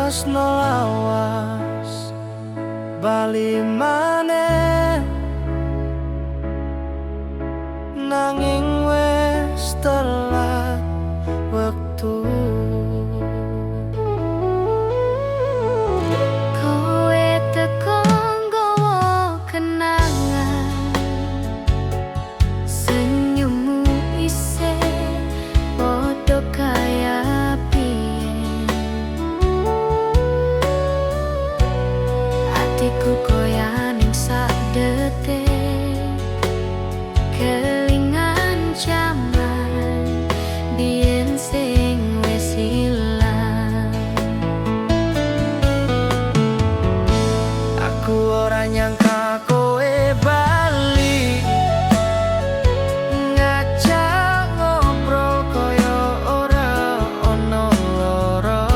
Tresno lawas bali maneh, nanging wis telat wektu. Kowe teko nggawa kenangan, senyummu isih padha kaya biyen. Atiku koyo ning sak detik kelingan jaman biyen sing wis ilang. Aku ora nyangka kowe bali, ngajak ngobrol koyo ora ono loro.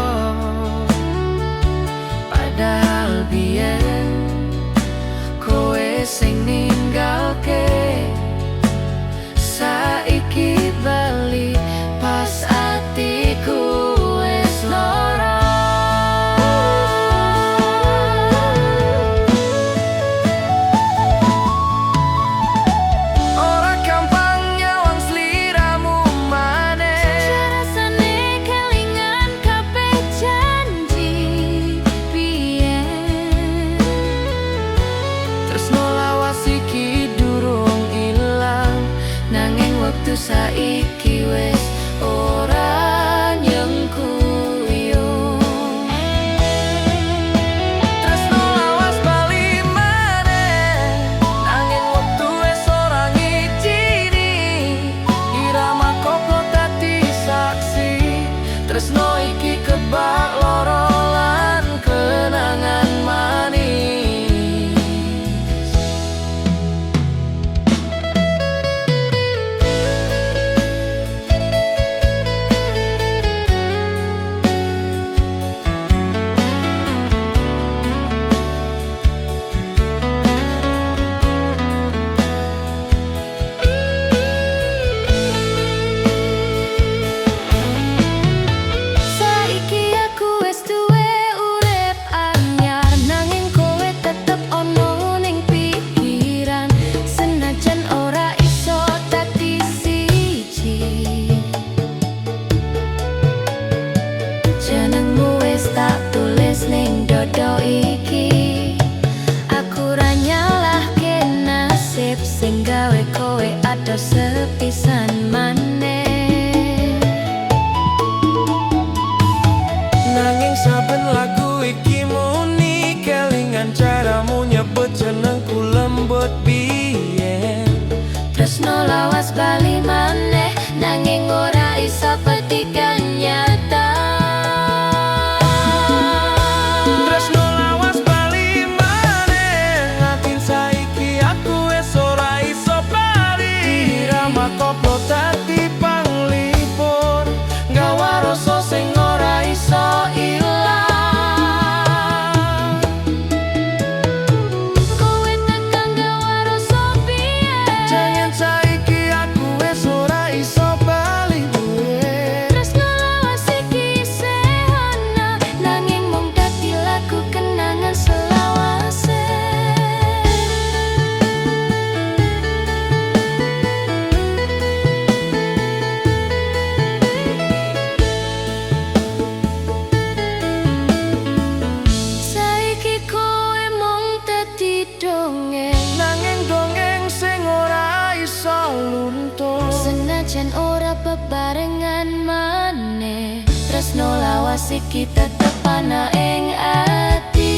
Padahal biyen kowe sing ninggalke, saiki bali pas atiku wis lara. Ora gampang nyawang sliramu maneh. Rasane kelingan kabeh janji biyen. Tresno lawas iki durung ilang, Nanging wektu saiki wis ora nyengkuyung. Tresno lawas bali maneh, nanging wektu wis ora ngijini. Irama koplo dadi saksi, tresno iki kebak loro lan kenangan manis. Saiki aku wis duwe urip anyar, nanging kowe tetep ono ning pikiran, senajan ora iso dadi siji. Jenengmu wis tak tulis ning dodo iki. Aku ra nyalahke nasib sing gawe kowe adoh sepisan maneh. Nanging saben lagu iki muni, kelingan caramu nyebut jenengku lembut biyen. Tresno lawas bali maneh, nanging ora iso petikan nyata. Tresno lawas bali maneh, nganti saiki aku wis ora iso bali. Irama koplo dadi panglipur, gawa rasa sing ora iso ilang. Kowe tekan gawa rasa biyen. Jangan saiki aku wis ora iso bali duwe. Tresno lawas iki isih ana, nanging mung dadi lagu kenangan selawase. Saiki kowe mung dadi dongeng, Nanging dongeng sing ora iso luntur. senajan ora bebarengan maneh. Tresno lawas iki tetep ana ing ati.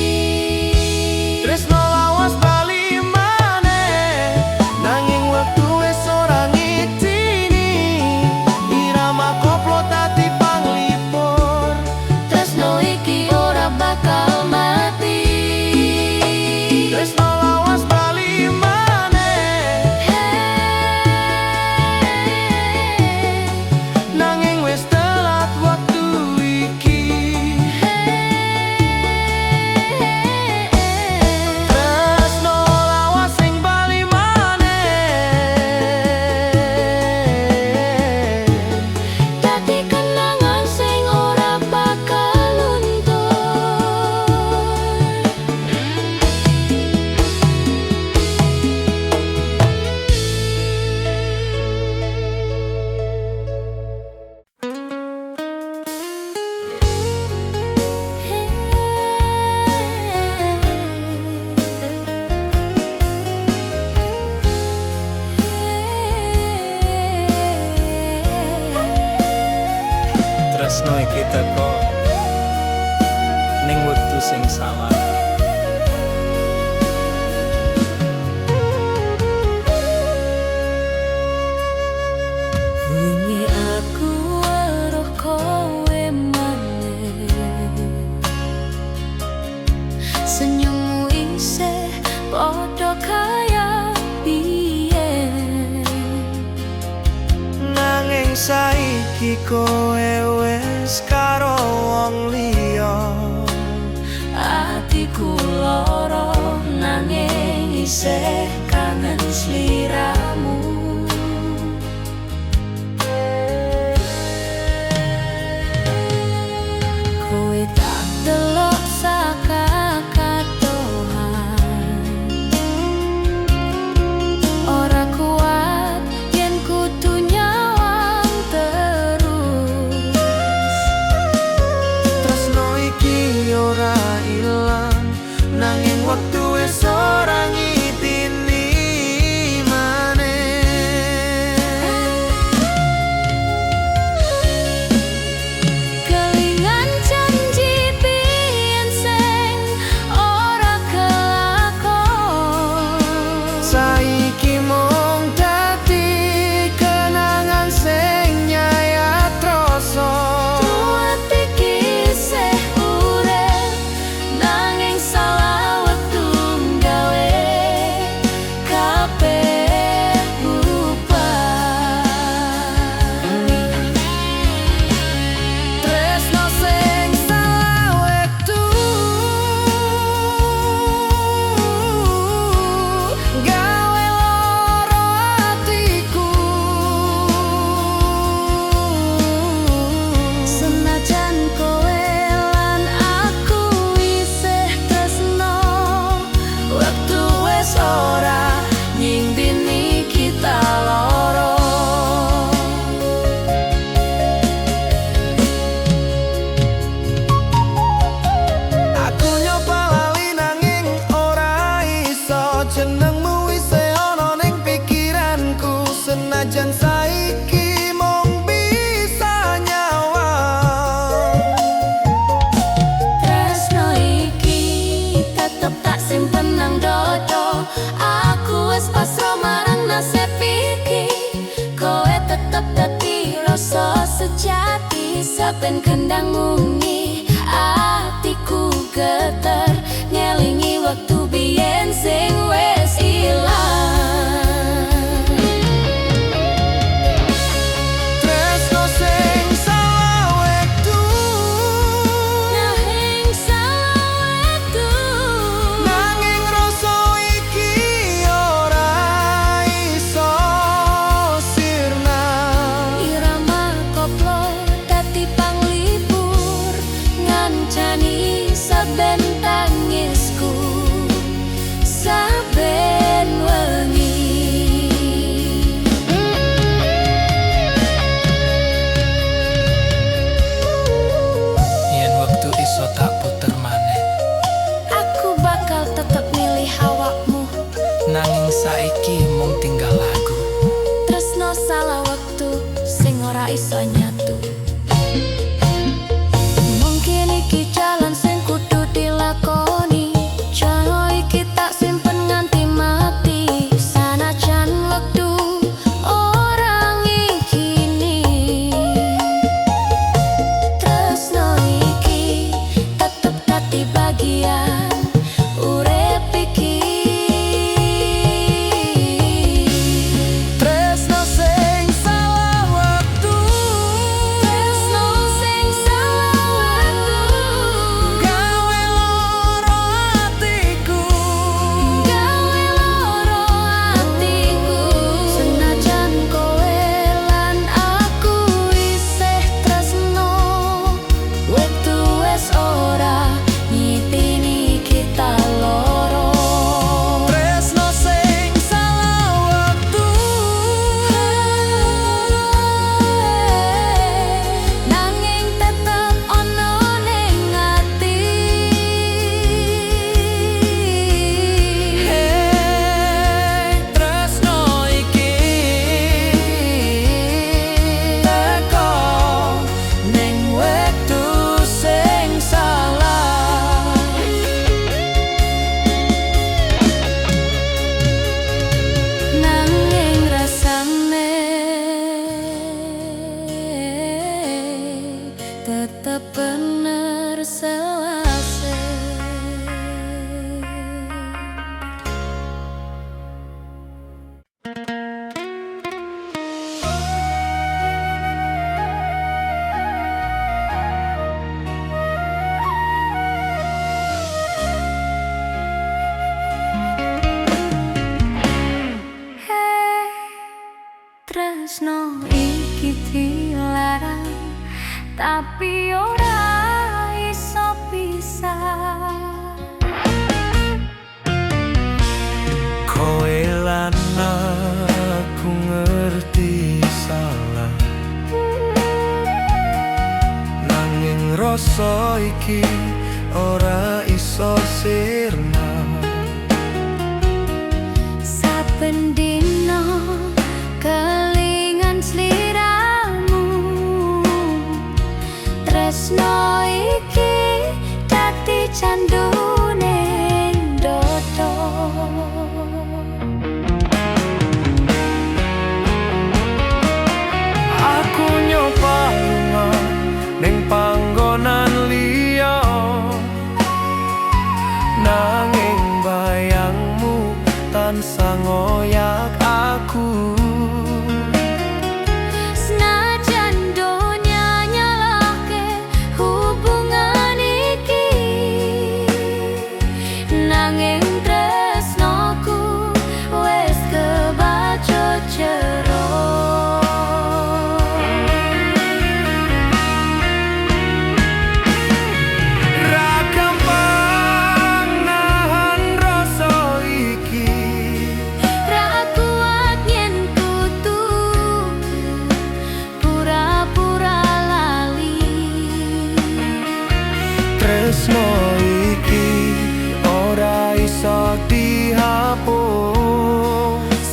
Tresno lawas bali maneh, nanging wektu wis ora ngijini. Irama koplo dadi panglipur, Tresno iki ora bakal mati. Tresno lawas bali maneh, Hey, nanging wis telat wektu iki. hey. Tresno iki teko ning wektu sing salah. Wingi aku weruh kowe maneh. Senyummu isih padha kaya biyen. Nanging saiki kowe wis karo wong liya. Atiku lara nanging isih kangen sliramu. Kowe tak delok saka kadohan. Ora kuat yen kudu nyawang terus. Tresno iki ora ilang, nanging wektu wis ora ngitini maneh. Kelingan janji biyen sing ora kelakon. Saiki mung dadi kenangan sing nyayat rasa. Truwet iki isih urip nanging salah wektu nggawe kabeh bubar. Tresno sing salah wektu gawe lara atiku. Senajan kowe lan aku isih tresno, Wektu wis ora nyindini kita loro. Aku nyoba lali nanging ora iso. Jenengmu isih ana ning pikiranku. Senajan saiki mung bisa nyawang. Tresno iki tetep tak simpen nang dodo. Aku wis pasrah marang nasib iki. Kowe tetep dadi rasa sejati. Saben kendang muni atiku geter ngelingi wektu biyen sing wis ilang. Tresno sing salah wektu, Nanging salah wektu, nanging rasa iki ora iso sirna. Irama koplo dadi panglipur ngancani saben tangisku saben wengi. Yen wektu iso tak puter maneh, Aku bakal tetep milih awakmu. nanging saiki mung tinggal lagu. Tresno salah wektu sing ora iso nyatu. Mungkin iki jalan sing kudu dilakoni. Jono iki tak simpen nganti mati. Sanajan wektu ora ngikini. Tresno iki tetep dadi bagian urip iki. Tresno sing salah wektu, Tresno sing salah wektu, Tetep bener selawase. Hei, tresno iki dilarang, tapi ora iso pisah. Kowe lan aku ngerti salah, nanging rasa iki ora iso sirna. Saben dina kelingan sliramu, tresno iki dadi candune dodo. Aku nyoba lunga ning panggonan liya, nanging bayangmu tansah ngoyak aku. Senajan donya nyalahke hubungan iki, nanging tresnoku wis kebacut jero. Ra gampang nahan rasa iki. Ra kuat yen kudu pura-pura lali. Tresno iki ora iso dihapus.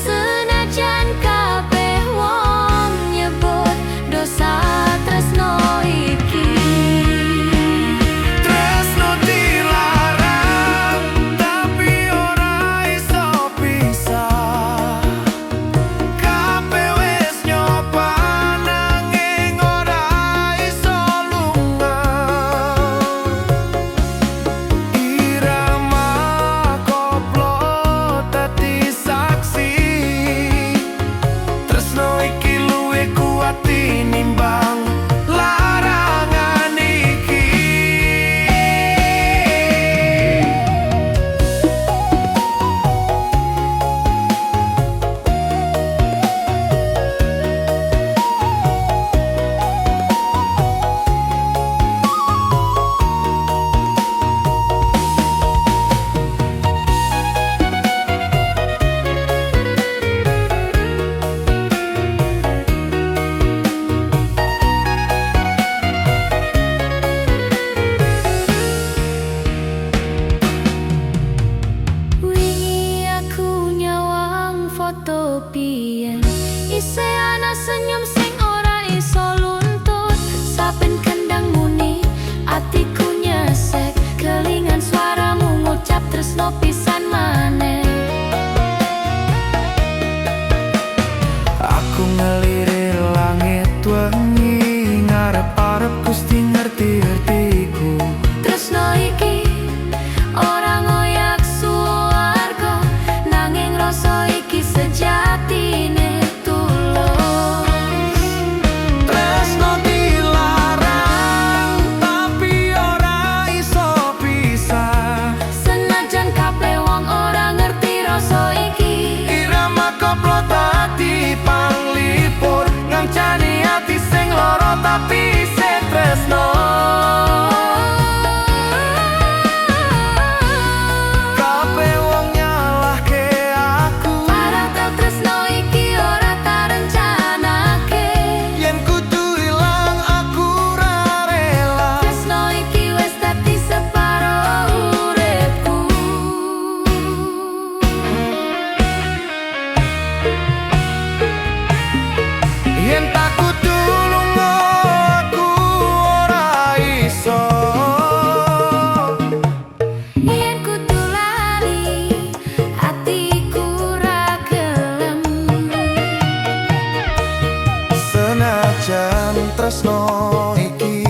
Senajan kabeh wong nyebut dosa tresno iki. Tresno dilarang, tapi ora iso pisah. Kabeh wis nyoba, nanging ora iso lunga. Irama koplo dadi saksi, tresno iki luwih kuat tinimbang larangan iki. Wingi aku nyawang foto biyen, isih ana senyum sing ora iso luntut. Saben kendang muni atiku nyesek, kelingan suaramu ngucap tresno pisan maneh. Aku ngelirik langit wengi, ngarep-arep Gusti ngerti hatiku. Tresno iki ora ngoyak suwarga, nanging rasa iki sejatine tulus. Tresno dilarang, tapi ora iso pisah. Senajan kabeh wong ora ngerti rasa iki. Irama koplo dadi panglipur, ngancani ati sing lara tapi isih tresno. Kabeh wong nyalahke aku. Padahal tresno iki ora tarencanake. Yen kudu ilang, aku ora rela. Tresno iki wis dadi separo uripku. Yen tak kudu lunga, aku ora iso. Yen kudu lali, atiku ra gelem. Senajan tresno iki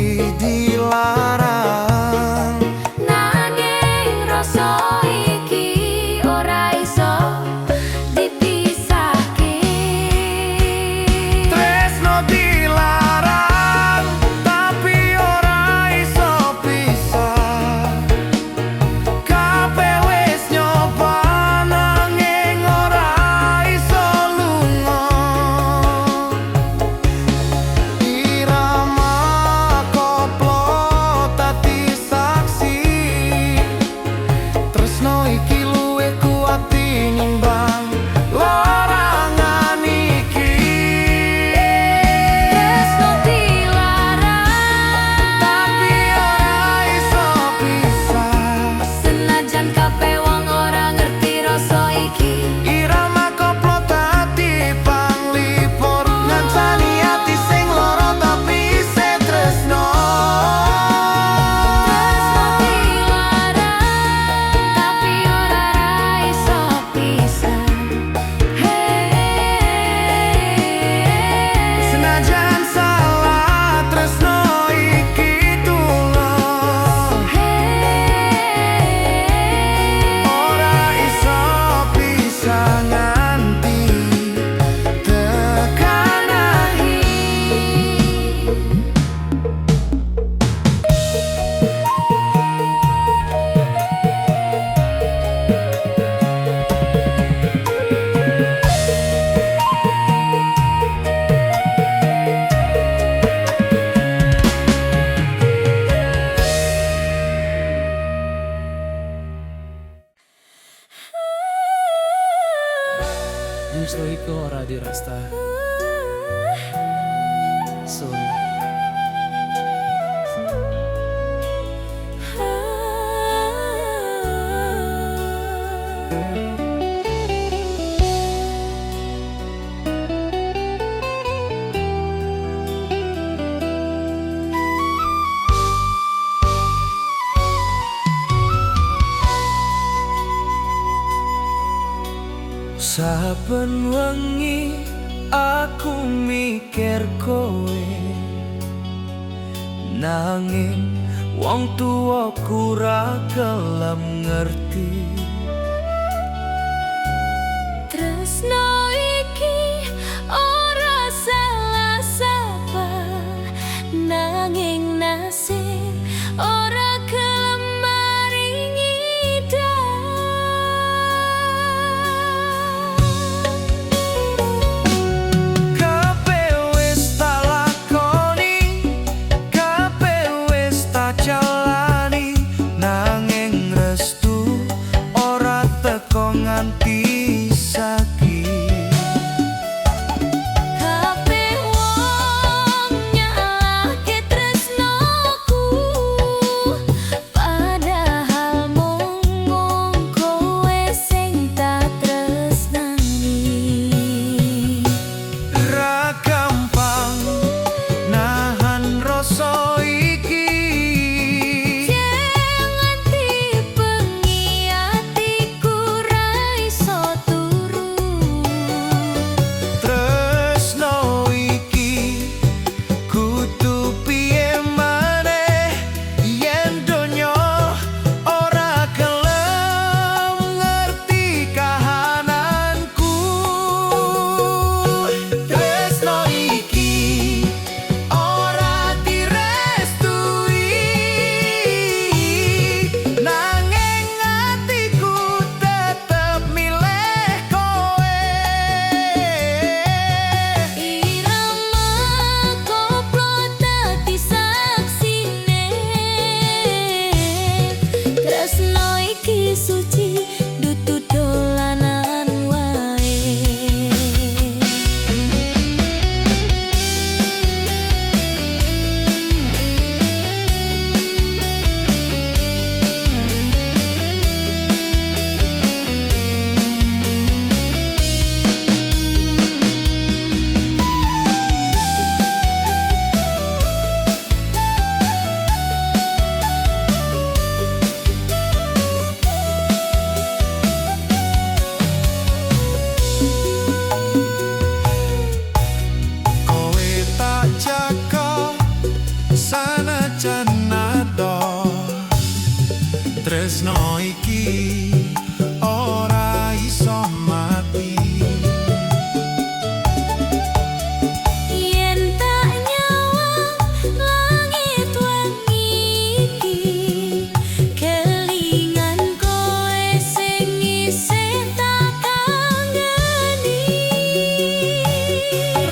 Saben wengi aku mikir kowe, nanging wong tuaku ra gelem ngerti. Tresno iki ora salah sapa, nanging nasib ora gelem maringi dalan. Kabeh wis tak lakoni, kabeh wis tak jalani, nanging restu ora teko nganti saiki. Kabeh wong nyalahke tresnoku, padahal mung kowe sing tak tresnani. Ra gampang nahan rasa iki. Nganti bengi atiku ra iso turu. Tresno iki kudu piye maneh yen donya ora gelem ngerti kahananku. Tresno iki ora direstui, nanging atiku tetep milih kowe. Irama koplo dadi saksine, tresno iki suci dudu dolanan wae. Kowe tak jaga sanajan adoh, tresno iki ora iso mati. Yen tak nyawang langit wengi iki, kelingan kowe sing isih tak kangeni.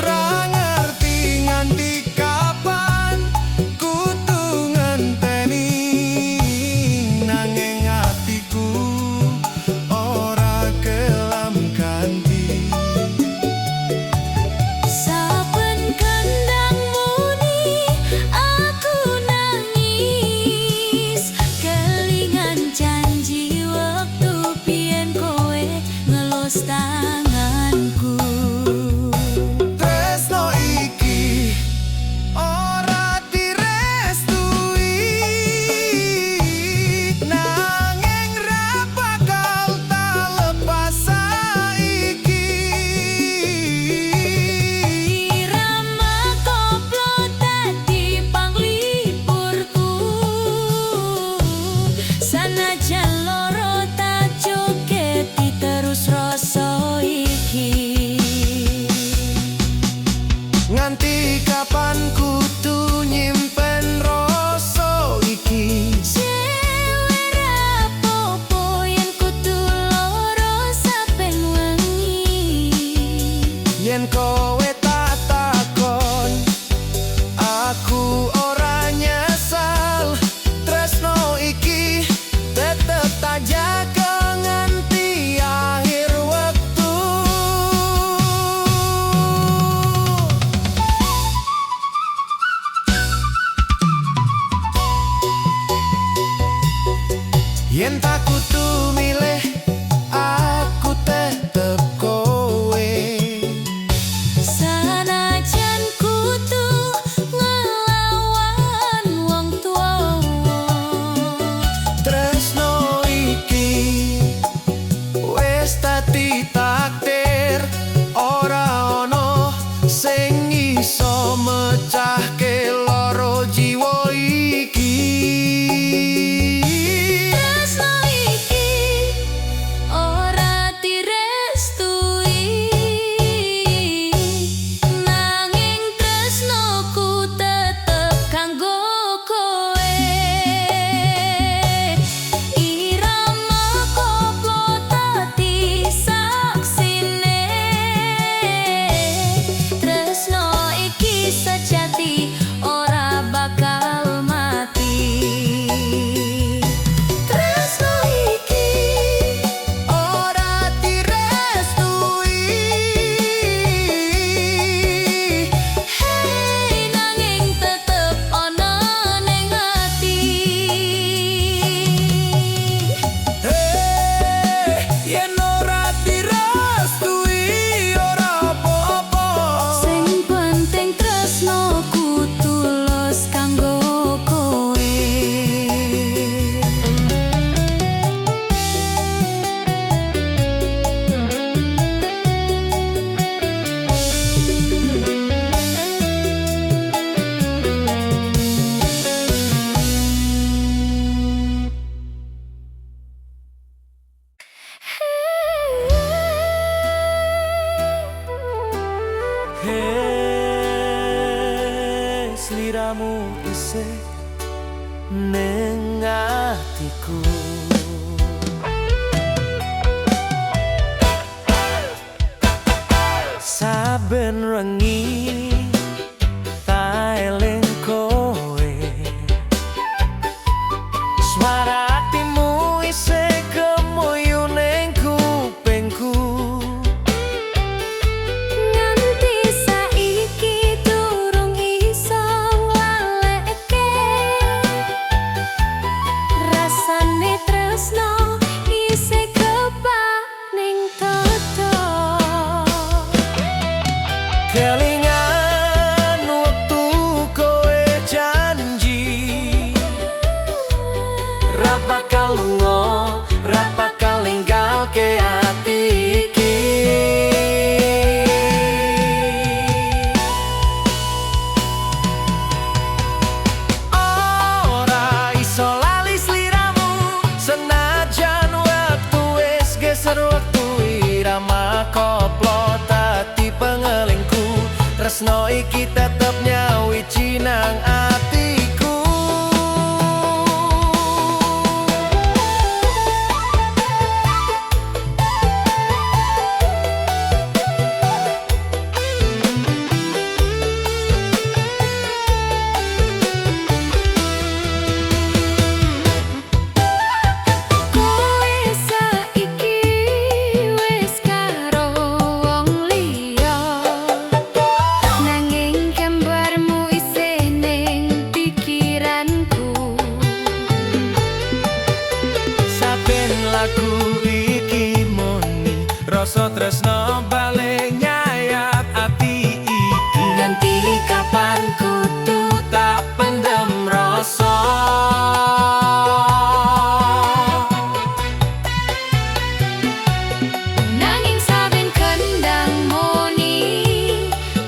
Ra ngerti nganti kapan kudu ngenteni, nanging atiku ora gelem ganti. Saben kendang muni aku nangis, kelingan janji wektu biyen kowe ngelus tanganku. Tresno iki ora direstui, nanging ra bakal tak lepas saiki. Irama koplo dadi panglipurku, sanajan loro tak jogeti terus rasa iki. Nganti kapan kudu nyimpen rasa iki? Cewe rapopo yen kudu loro saben wengi. Yen kowe tak takon, aku ora nyesal. Tresno iki tetep tak jaga nganti akhir wektu. Yen tak kudu milih, aku tetep kowe. Sanajan kudu ngelawan Sliramu isih ning atiku. Saben wengi tak eling kowe, suara atimu isih gemuyu ning kupingku. Nganti saiki durung iso nglaleke, rasane tresno isih kebak ning dodo. Kelingan wektu kowe janji ra bakal lunga, ra bakal ninggalke ati iki. Ora iso lali sliramu, senajan wektu wis geser wektu irama koplo dadi pengelingku. Tresno iki tetep nyawiji nang atiku. Kowe saiki wis karo wong liya, nanging gambarmu isih ning pikiranku. Saben lagu iki muni rasa tresno balik nyayat ati iki. Nganti kapan kudu tak pendem rasa. Nanging saben kendang muni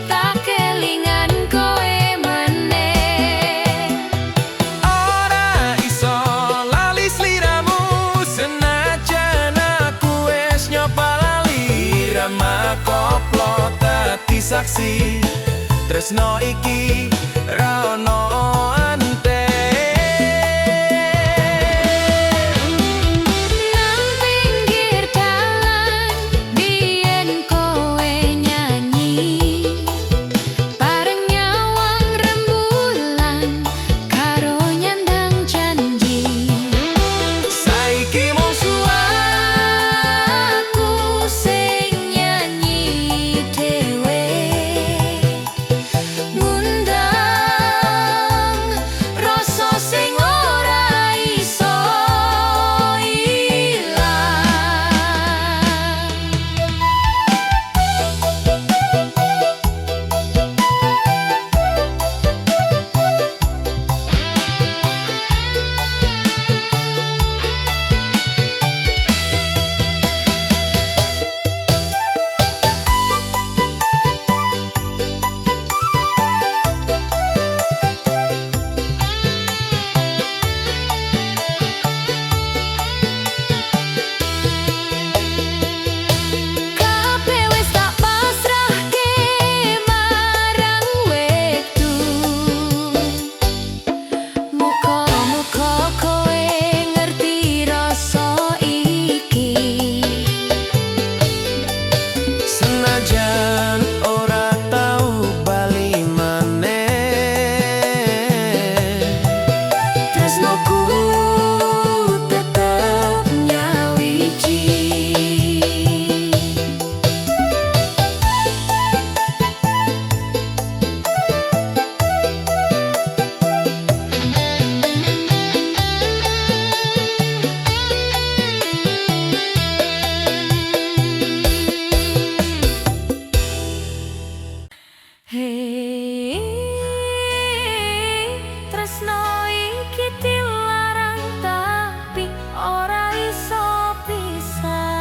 tak kelingan kowe meneh. Ora iso lali sliramu, senajan aku wis nyoba lali. Irama koplo dadi saksi tresno iki ra ono ante. Nang pinggir dalan biyen kowe nyanyi, bareng nyawang rembulan karo nyandang janji. Saiki mung Aku sing nyanyi dhewe, ngundang rasa sing ora iso ilang. Kabeh wis tak pasrahke marang wektu. Muga-muga kowe ngerti rasa iki. Senajan ora tau bali maneh, Tresnoku tetep nyawiji. Hei, tresno iki dilarang tapi ora iso pisah.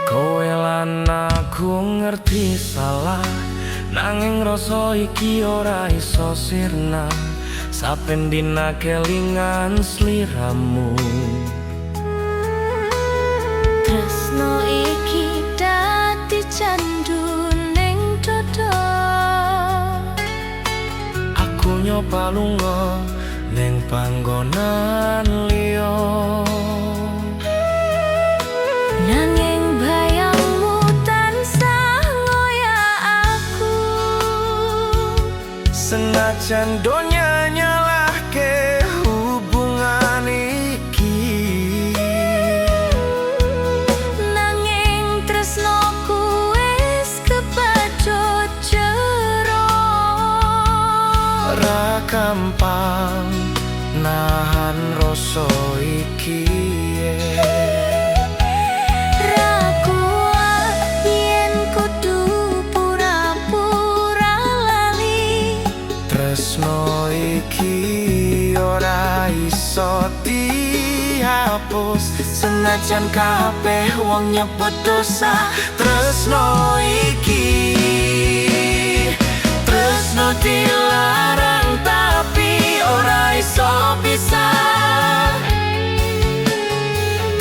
Kowe lan aku ngerti salah, nanging rasa iki ora iso sirna. Saben dina kelingan sliramu. Tresno iki dadi candu ning dodo. nyoba lunga ning panggonan liya. Nanging bayangmu tansah ngoyak aku. Senajan donya nyalahke hubungan iki, Nanging tresnoku wis kebacut jero. Ra gampang nahan rasa iki. Ra kuat yen kudu pura-pura lali. Tresno iki ora iso dihapus, senajan kabeh wong nyebut dosa. Tresno iki, tresno dilarang tapi ora iso pisah.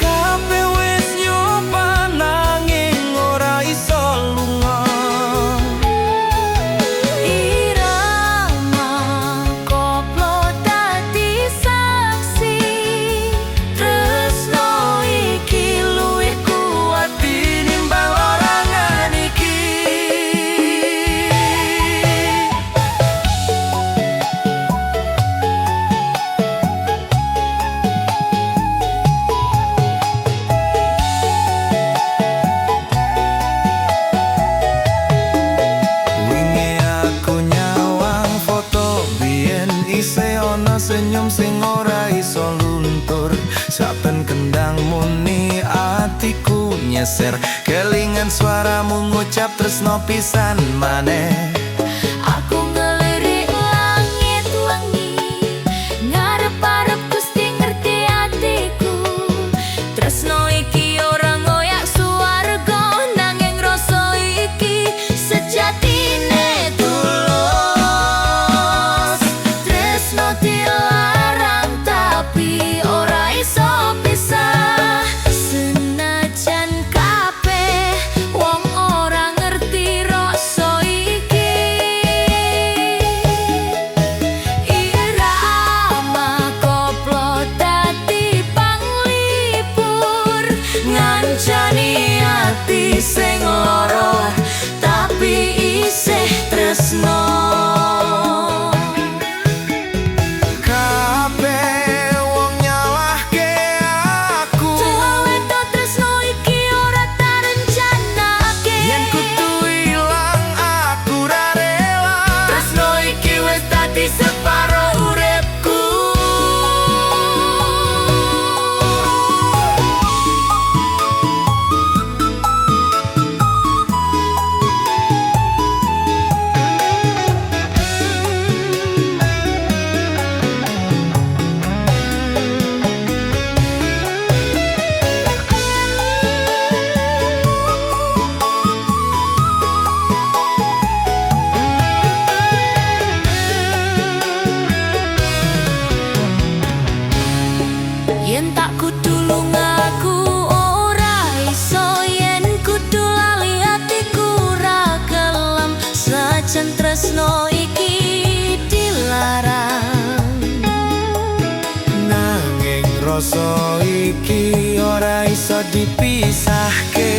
Kabeh wis nyoba nanging ora iso lunga. Irama koplo dadi saksi. Tresno iki luwih kuat tinimbang larangan iki. Wingi aku nyawang foto biyen, isih ana senyum sing ora iso luntur. Saben kendang muni atiku nyeser, kelingan suaramu ngucap tresno pisan maneh. Aku ngelirik langit wengi, ngarep-arep Gusti ngerti atiku. Tresno iki ora ngoyak suwarga, nanging rasa iki sejatine tulus. Tresno dilarang tapi ora iso pisah. Senajan kabeh wong ora ngerti rasa iki. Irama koplo dadi panglipur, ngancani ati sing lara tapi isih tresno. Kabeh wong nyalahke aku. Tuwa tresno iki ora tarencanake. Yen kudu ilang aku ra rela. Tresno iki wis dadi separo uripku. Yen tak kudu lunga aku ora iso, yen kudu lali atiku ra gelem, senajan tresno iki dilarang. Nanging rasa iki ora iso dipisahke.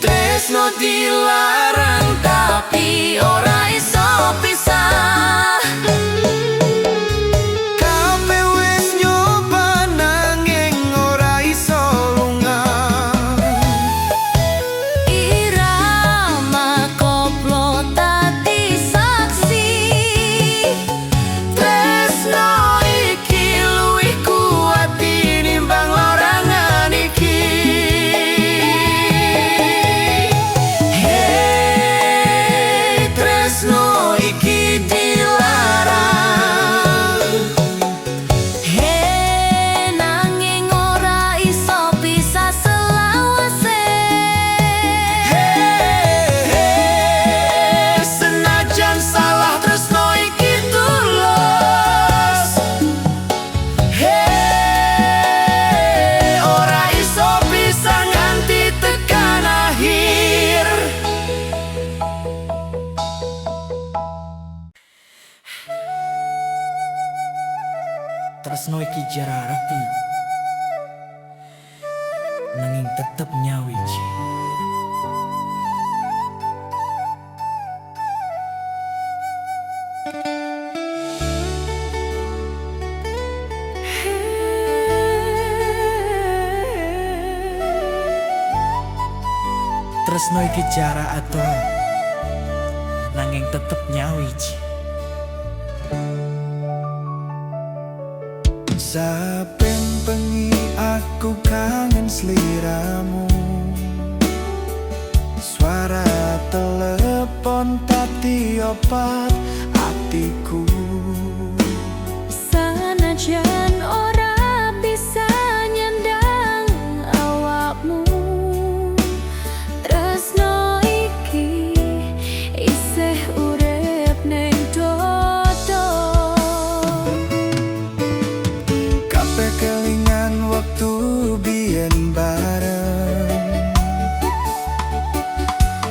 Tresno dilarang tapi Ora iso pisah. Kabeh wis nyoba nanging ora iso lunga. Irama koplo dadi saksi. Tresno iki jarak adoh, nanging tetep nyawiji. Tresno iki jarak adoh, nanging tetep nyawiji. Saben bengi aku kangen sliramu. Suara telepon dadi obat atiku. Sanajan ora bisa nyandang awakmu, tresno iki isih urip ning dodo. Kabeh kelingan waktu biyen bareng.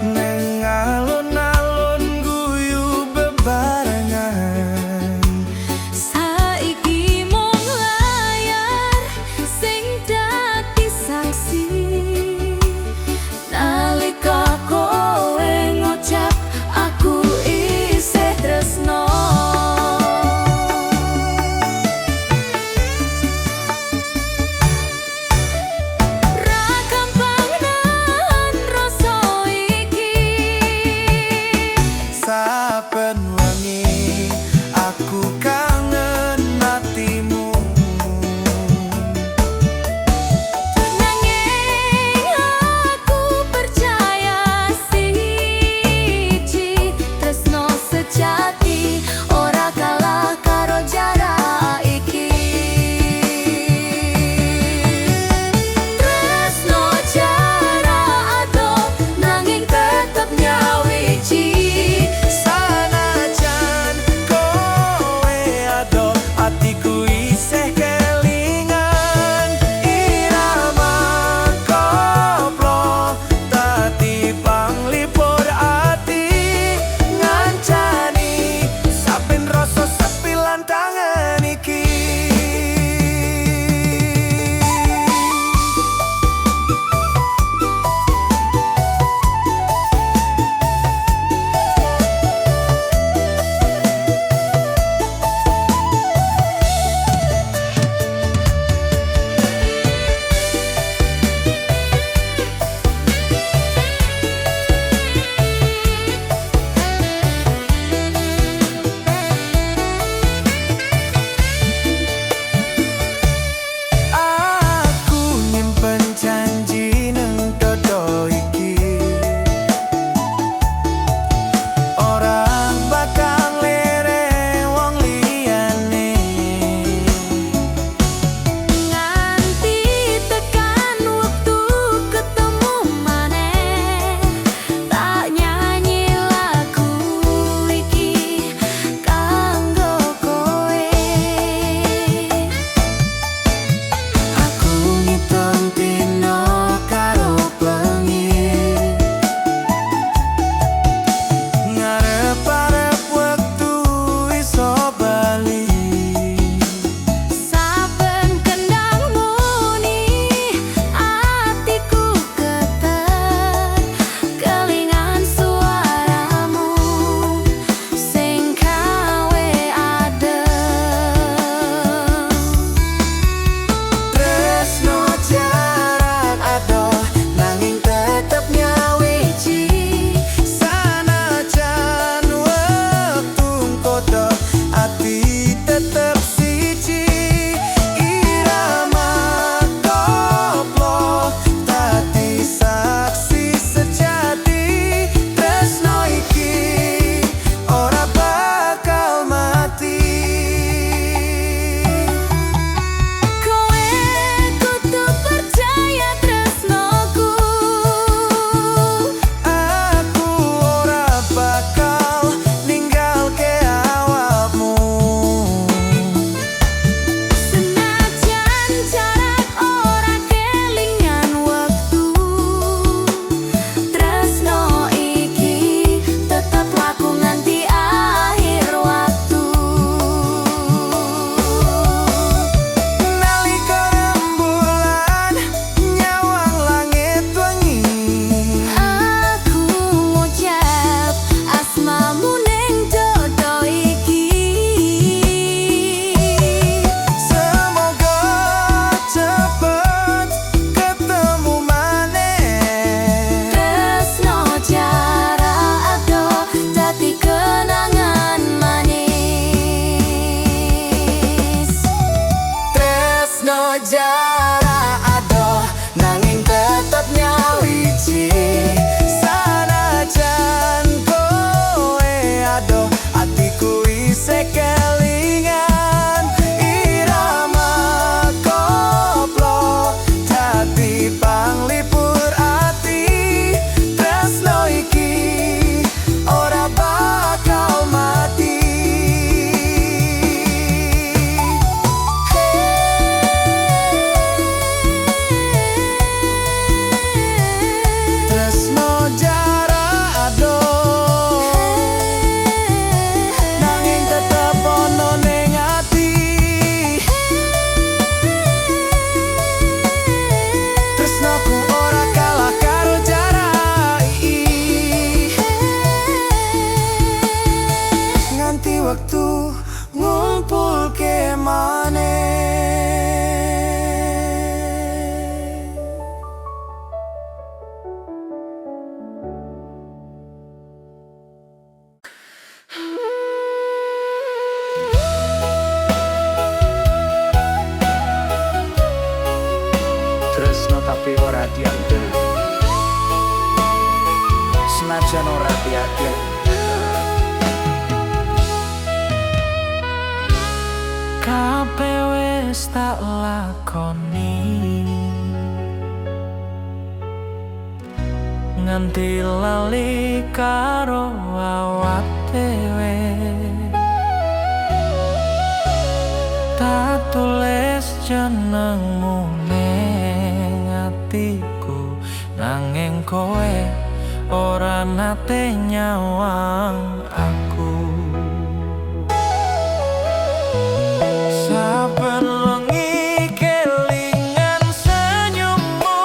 Neng alun-alun guyu bebarengan. Saiki mung layar sing dadi saksi, nalika kowe ngucap aku isih tresno. Ra jarak adoh nanging tetep nyawiji. Sanajan kowe adoh, atiku isih kelingan. Irama koplo dadi panglipur ati. Tresno iki ora bakal mati. Tresno jarak adoh nanging tetep ono ning ati. Tresnoku ora kalah karo jarak nganti wektu ngumpulke maneh. Tresno tapi ora dianggep, senajan ora dianggep. Kabeh wis tak lakoni nganti lali karo awak dhewe. Tak tulis jenengmu ning atiku, nanging kowe ora nate nyawang aku. Saben wengi kelingan senyummu,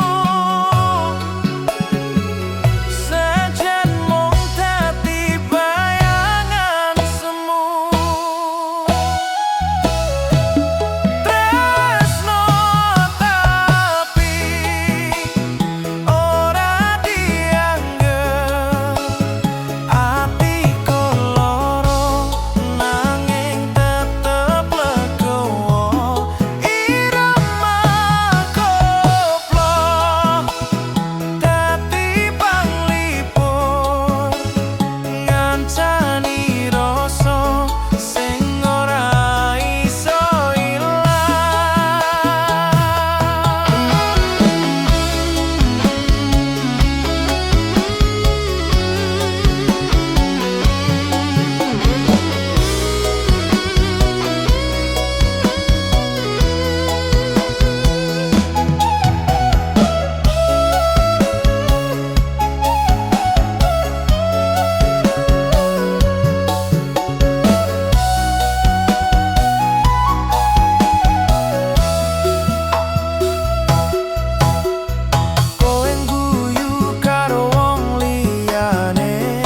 sejen mung dadi bayangan semu. Tresno tapi ora dianggep, atiku loro nanging tetep legowo. Irama koplo dadi panglipur ngancani rasa sing ora iso ilang. Kowe ngguyu karo wong liyane,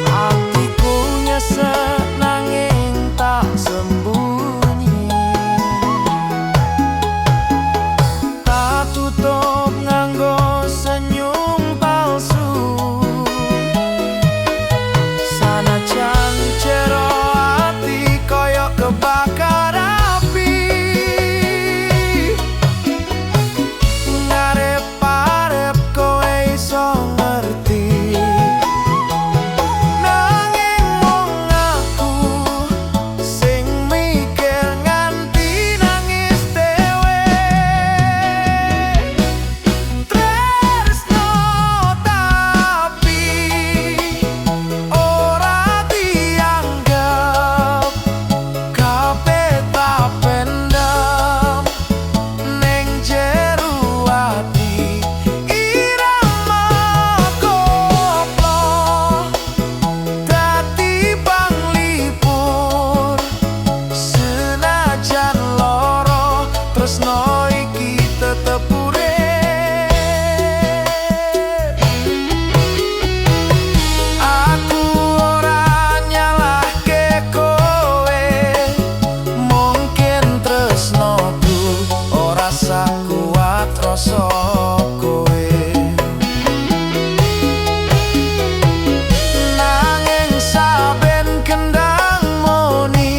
atiku nyesek nanging tak sembunyi. Tak tutup nganggo senyum palsu, sanajan jero ati koyo kebakar api. Ngarep-arep kowe iso ngerti, nanging mung aku sing mikir nganti nangis dhewe. Tresno tapi ora dianggep, kabeh tak pendem ning jero ati. Irama koplo dadi panglipur, senajan loro tresno iki tetep urip. Aku ora nyalahke kowe, mungkin tresnoku ora sakuat rasa kowe. Nanging saben kendang muni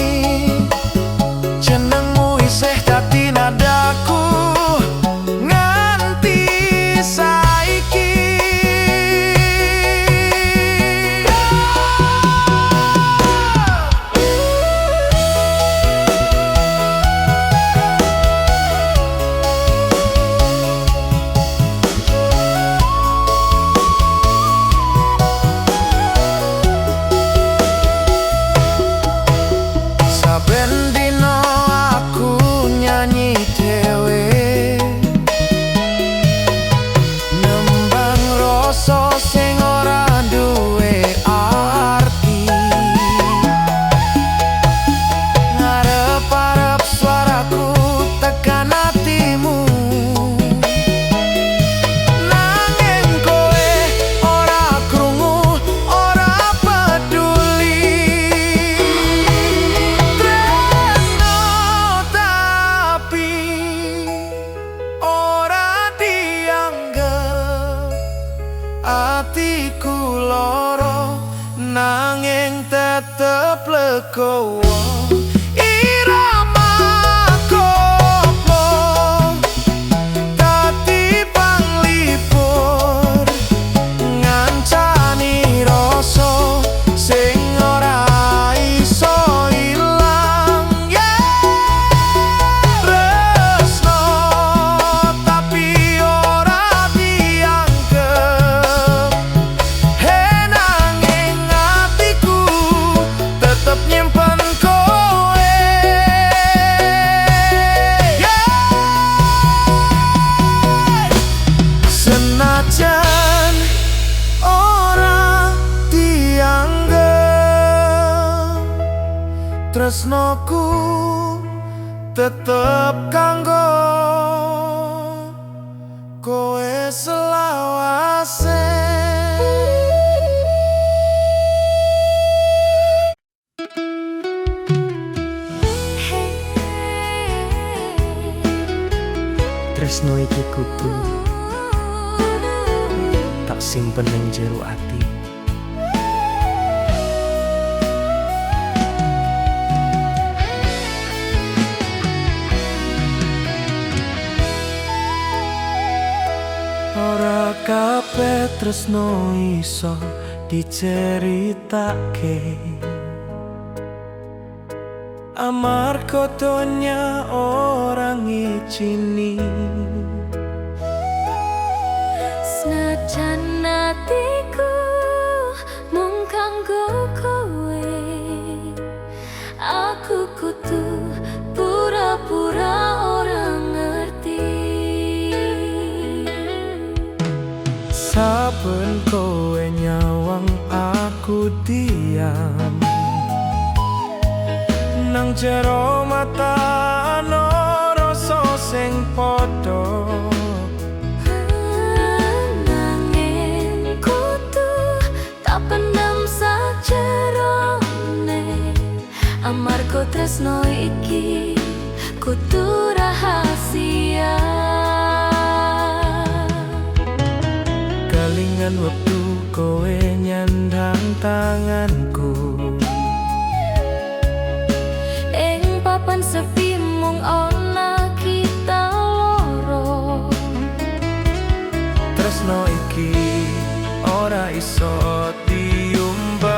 jenengmu. Tresnoku tetep kanggo kowe selawase. Tresno iki kudu tak simpen ning jero ati. Ora kabeh tresno iso diceritake, amarga donya ora ngijini. Senajan atiku mung kanggo kowe, aku kudu pura-pura ora ngerti. Saben kowe nyawang aku diam, nang jero mata ana rasa sing padha. Nanging kudu tak pendem sajerone, amarga tresno iki kudu rahasia. Kelingan wektu kowe nyandang tanganku, Ing papan sepi mung ana kita loro. Tresno iki ora iso diumbar.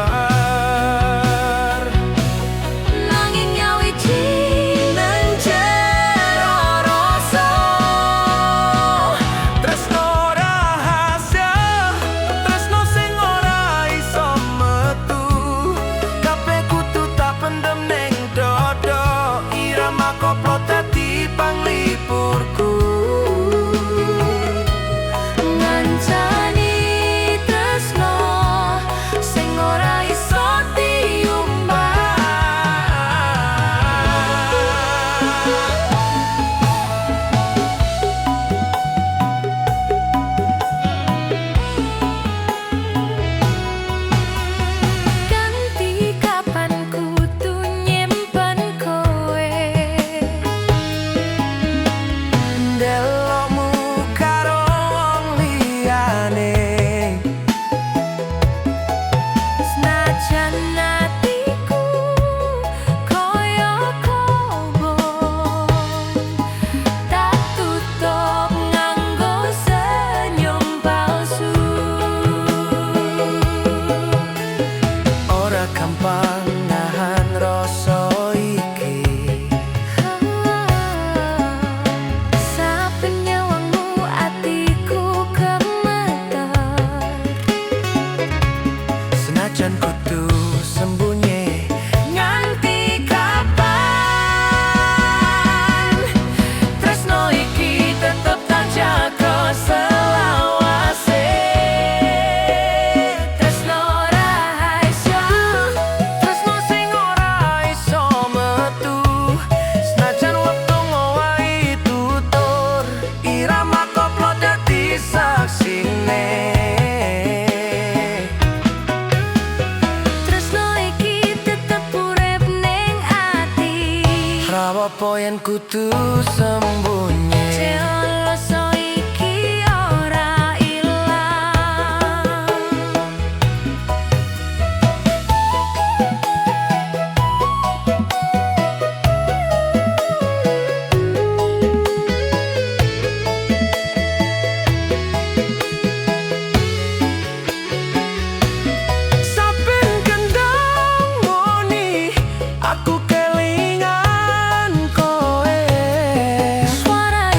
Nanging nyawiji Nang jero rasa, tresno rahasia, tresno sing ora iso metu. Kabeh kudu tak pendem ning dodo, irama koplo dadi panglipurku. Ngancani tresno sing ora iso diumbar. Ganti kapan kudu nyimpen kowe, Ndelokmu karo wong liyane, senajan atiku koyo kobong, tak tutup nganggo senyum palsu. Ora gampang nahan rasa iki. Saben nyawangmu atiku gemeter. Senajan kudu sembunyi, nganti kapan tresno iki tetep tak jaga selawase. Tresno rahasia, Tresno sing ora iso metu, senajan wektu ngowahi tutur, irama koplo dadi saksine. Tresno iki tetep urip ning ati. Rapopo yen kudu sembunyi? Rasa iki ora ilang. Saben kendang muni, aku kelingan kowe. Suara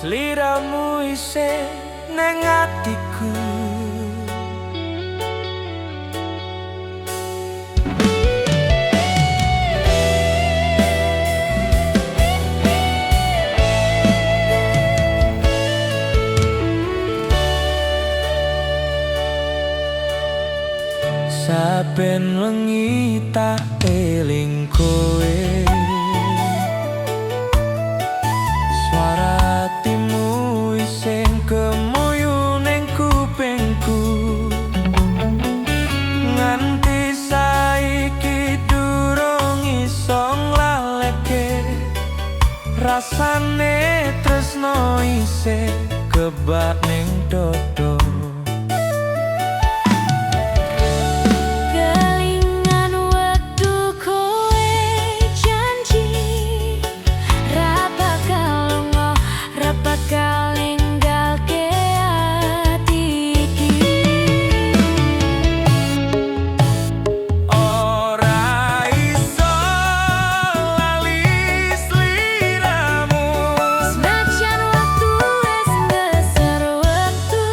Sliramu isih neng atiku. Saben wengi tak eling kowe, suara atimu isih kemuyu ning kupingku. Nganti saiki durung iso nglaleke, rasane tresno isih kebak ning dodo. Kelingan wektu kowe janji ra bakal lunga, ra bakal ninggalke ati iki. Ora iso lali sliramu. Senajan waktu wis ngeser wektu,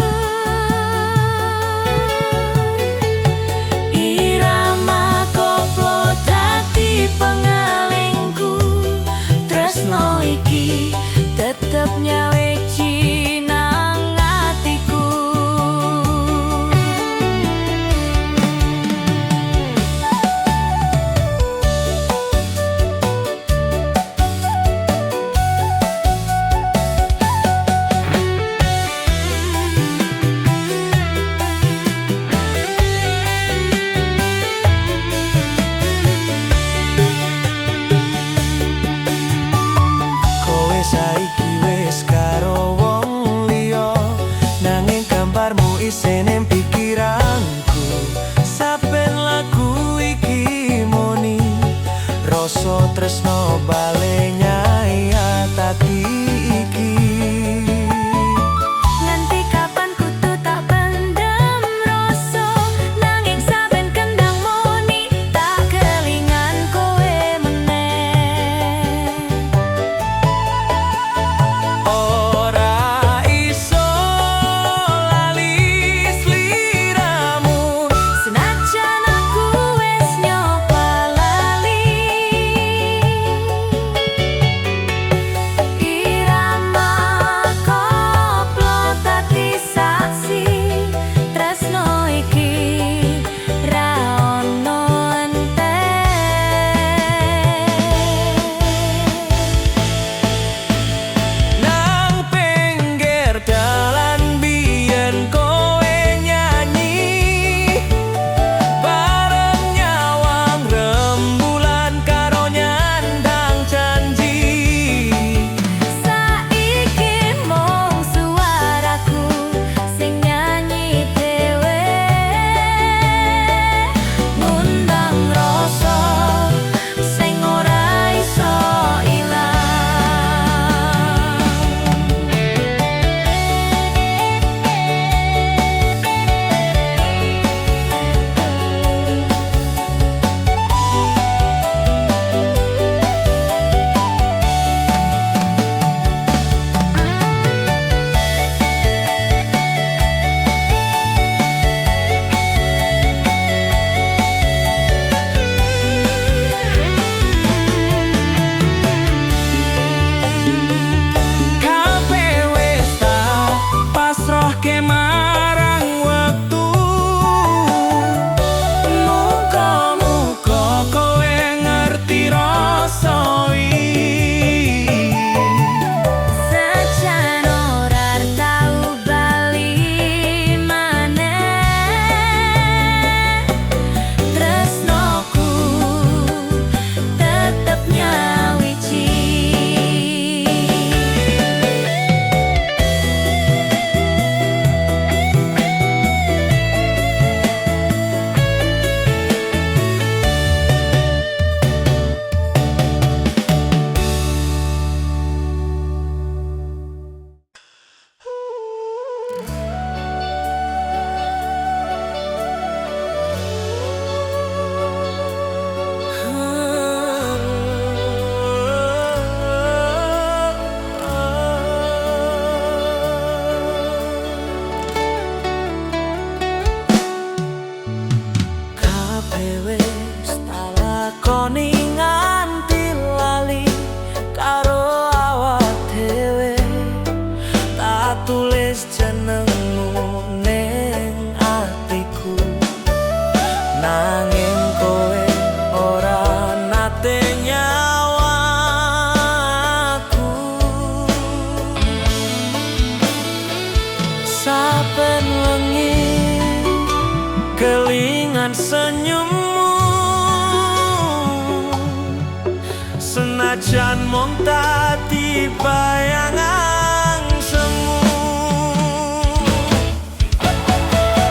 Senajan mung dadi bayangan semu.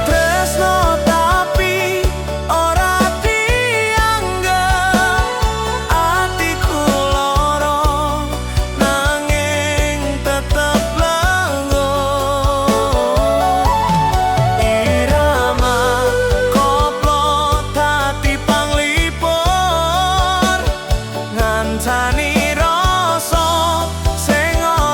Tresno tapi ora dianggep, atiku loro nanging tetep lengo. Irama koplo dadi panglipur, ngancani rasa sing ora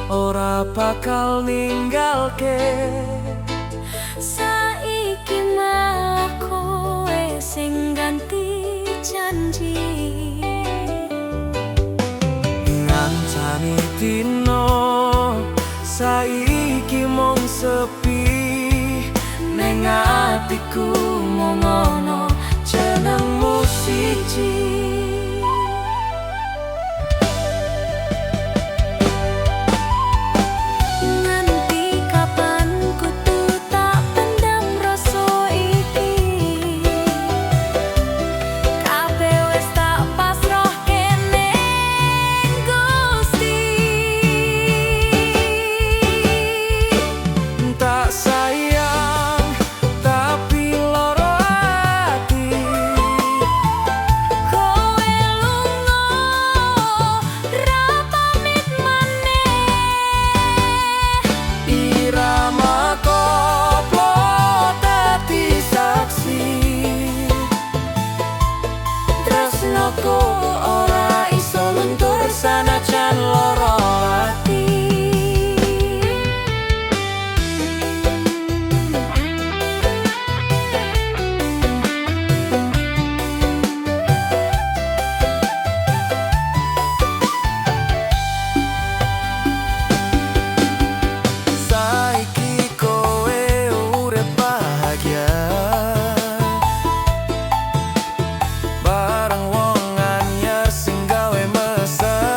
Ora bakal ninggalke. Saiki malah kowe sing ganti janji. Ngancani dino saiki mung sepi. Neng atiku mung ono jenengmu siji. Nganti kapan kudu tak pendam rasa iki? Kabeh wis tak pasrahke ning Gusti. Tak sayang tapi loro ati. Kowe lunga ra pamit maneh. Irama koplo dadi saksi. Tresnoku ora iso luntur sanajan loro ati. Saiki kowe urip bahagia bareng wong anyar sing gawe mesem.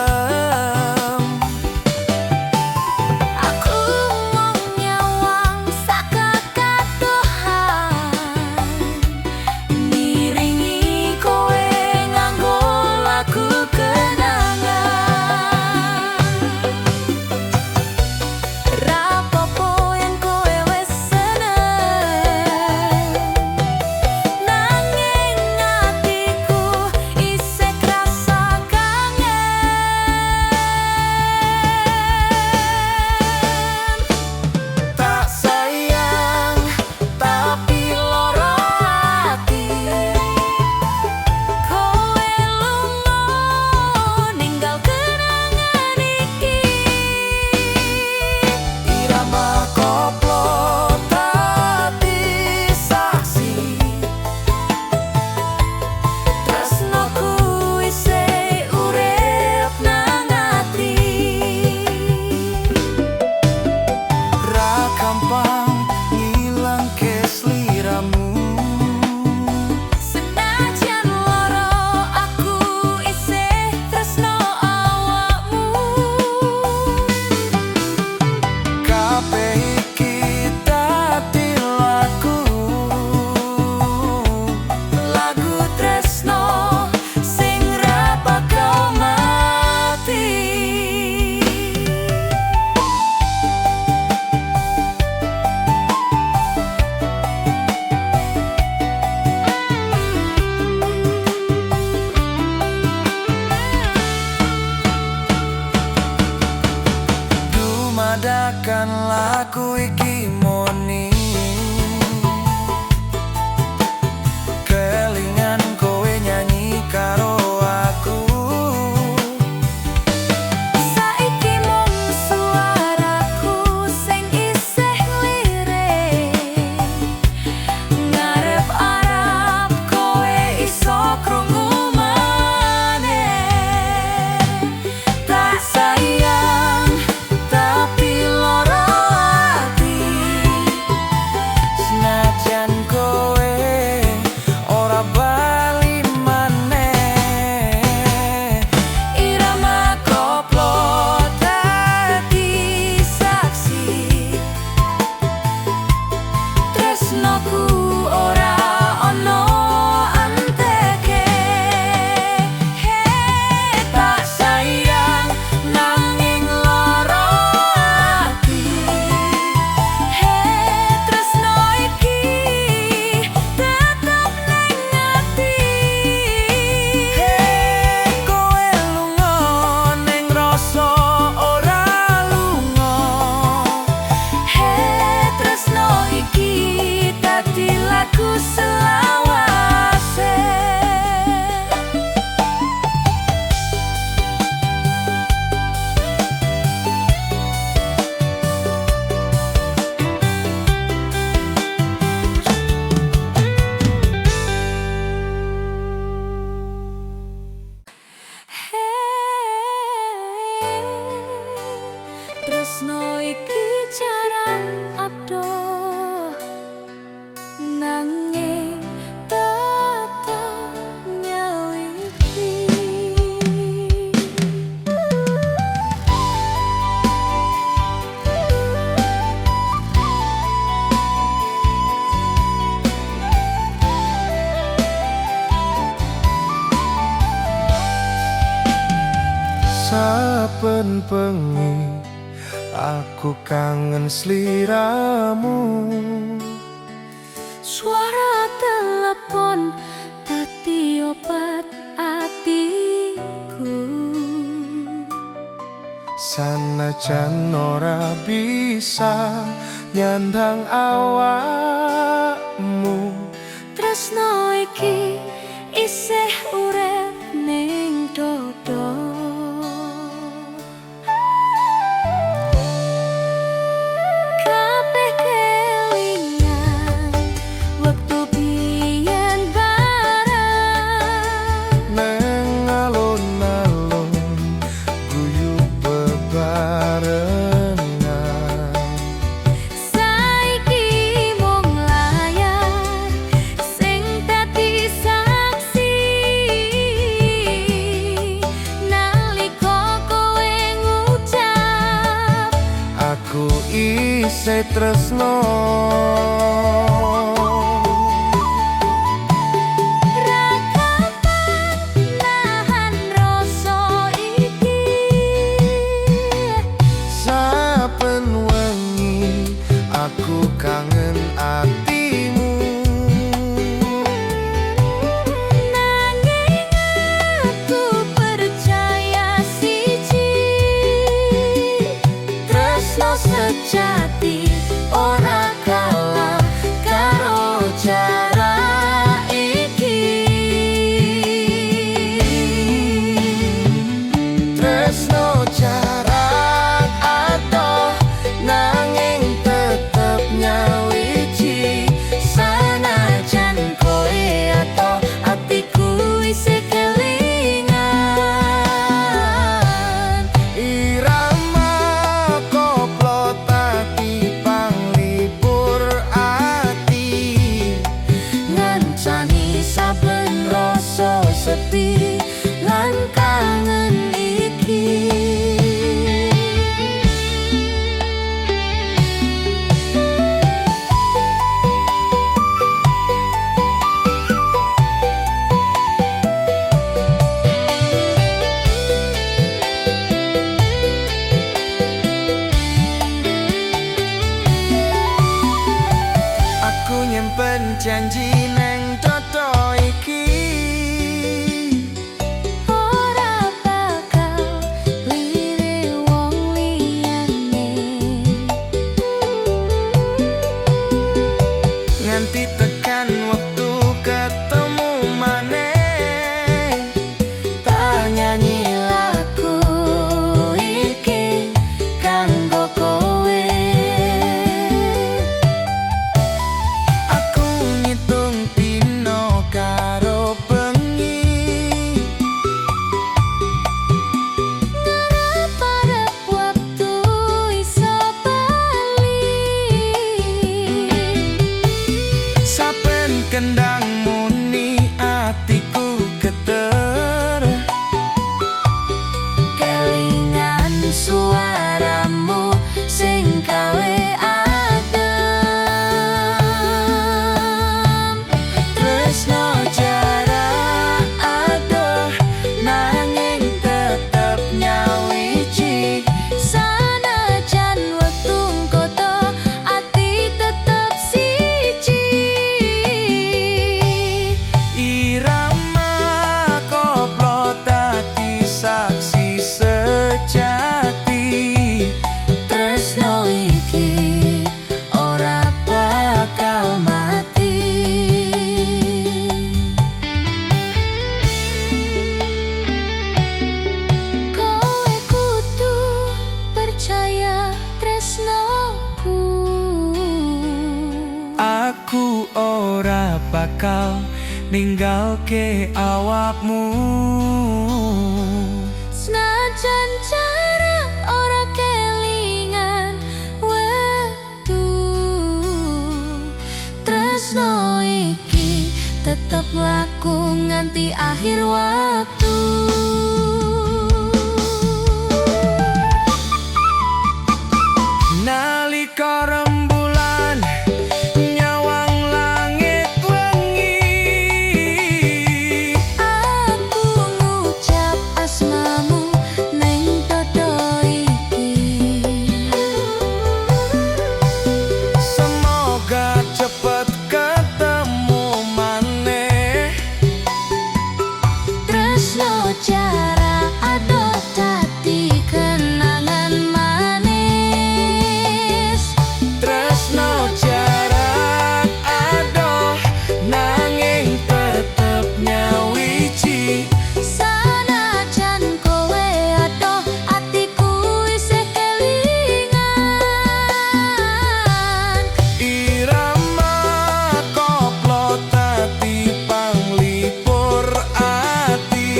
Tresno iki jarak adoh, nanging tetep nyawiji. Saben bengi aku kangen sliramu. Suara telepon dadi obat atiku. Sanajan ora bisa nyandang awakmu, Tresno iki isih urip ning dodo. Kabeh kelingan wektu biyen bareng. Neng alun-alun guyu bebarengan. Saiki mung layar sing dadi saksi nalika kowe ngucap, Aku isih tresno. Ra kapan nahan rasa iki. Saben wengi aku kangen atimu. Nanging aku percaya siji, tresno sejati ora kalah karo jarak iki. Tresno jarak adoh, nanging tetep nyawiji. Sanajan kowe adoh, atiku isih kelingan. Irama koplo dadi panglipur ati, Ngancani saben rasa sepi lan kangen iki. Aku nyimpen janji neng dodo iki. Ora bakal lirik wong liyane. Nganti tekan wektu ketemu maneh, Tak nyanyi lagu iki kanggo kowe. Aku ngitung dino karo bengi, Ngarep wektu iso bali. Saben kendang muni atiku geter. Kelingan suaramu sing gawe adem. Tresno jarak adoh, nanging tetep nyawiji. Sanajan wektu koto, ati tetep siji. Irama koplo dadi saksi sejati. Tresno iki ora bakal mati. Kowe kudu percaya tresnoku. Aku ora bakal ninggalke awakmu. Senajan jarak ora kelingan, akhir waktu. Nalika rembulan nyawang langit wengi, Aku ngucap asmamu neng dodo iki. Semoga cepet ketemu maneh. Tresno jarak adoh dadi kenangan manis. Tresno jarak adoh nanging tetep nyawiji. Sanajan kowe adoh, atiku isih kelingan. Irama koplo dadi panglipur ati.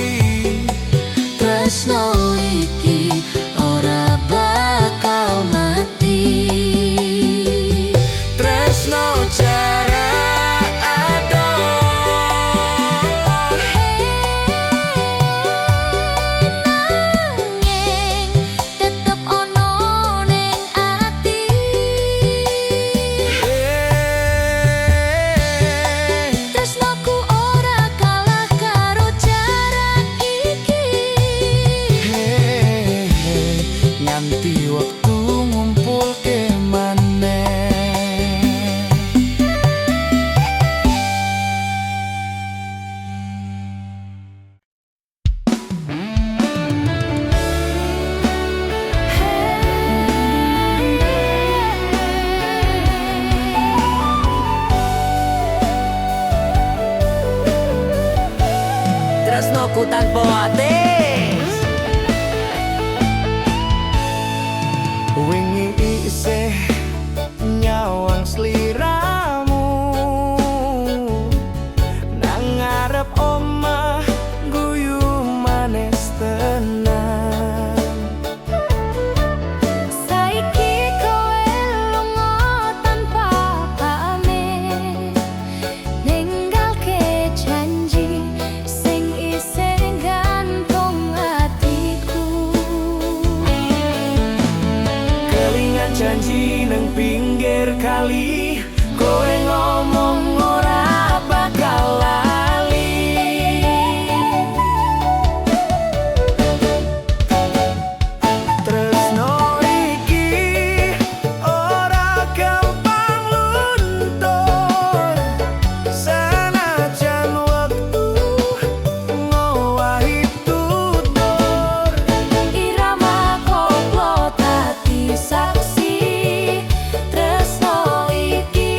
Tresno iki ora bakal mati. Tresno jarak adoh. Nanging tetep ono ning ati. Tresnoku ora kalah karo jarak iki. Nganti wektu ngumpulke maneh. Tresnoku tanpa atis. Wingi isih nyawang sliramu nang ngarep omah, guyu manis tenan. Saiki kowe lunga tanpa pamit, ninggalke janji sing isih gantung atiku. Kelingan janji nang pinggir kali, kowe ngomong ora bakal lali. Tresno iki ora gampang luntur, senajan wektu ngowahi tutur. Irama koplo dadi saksi, tresno iki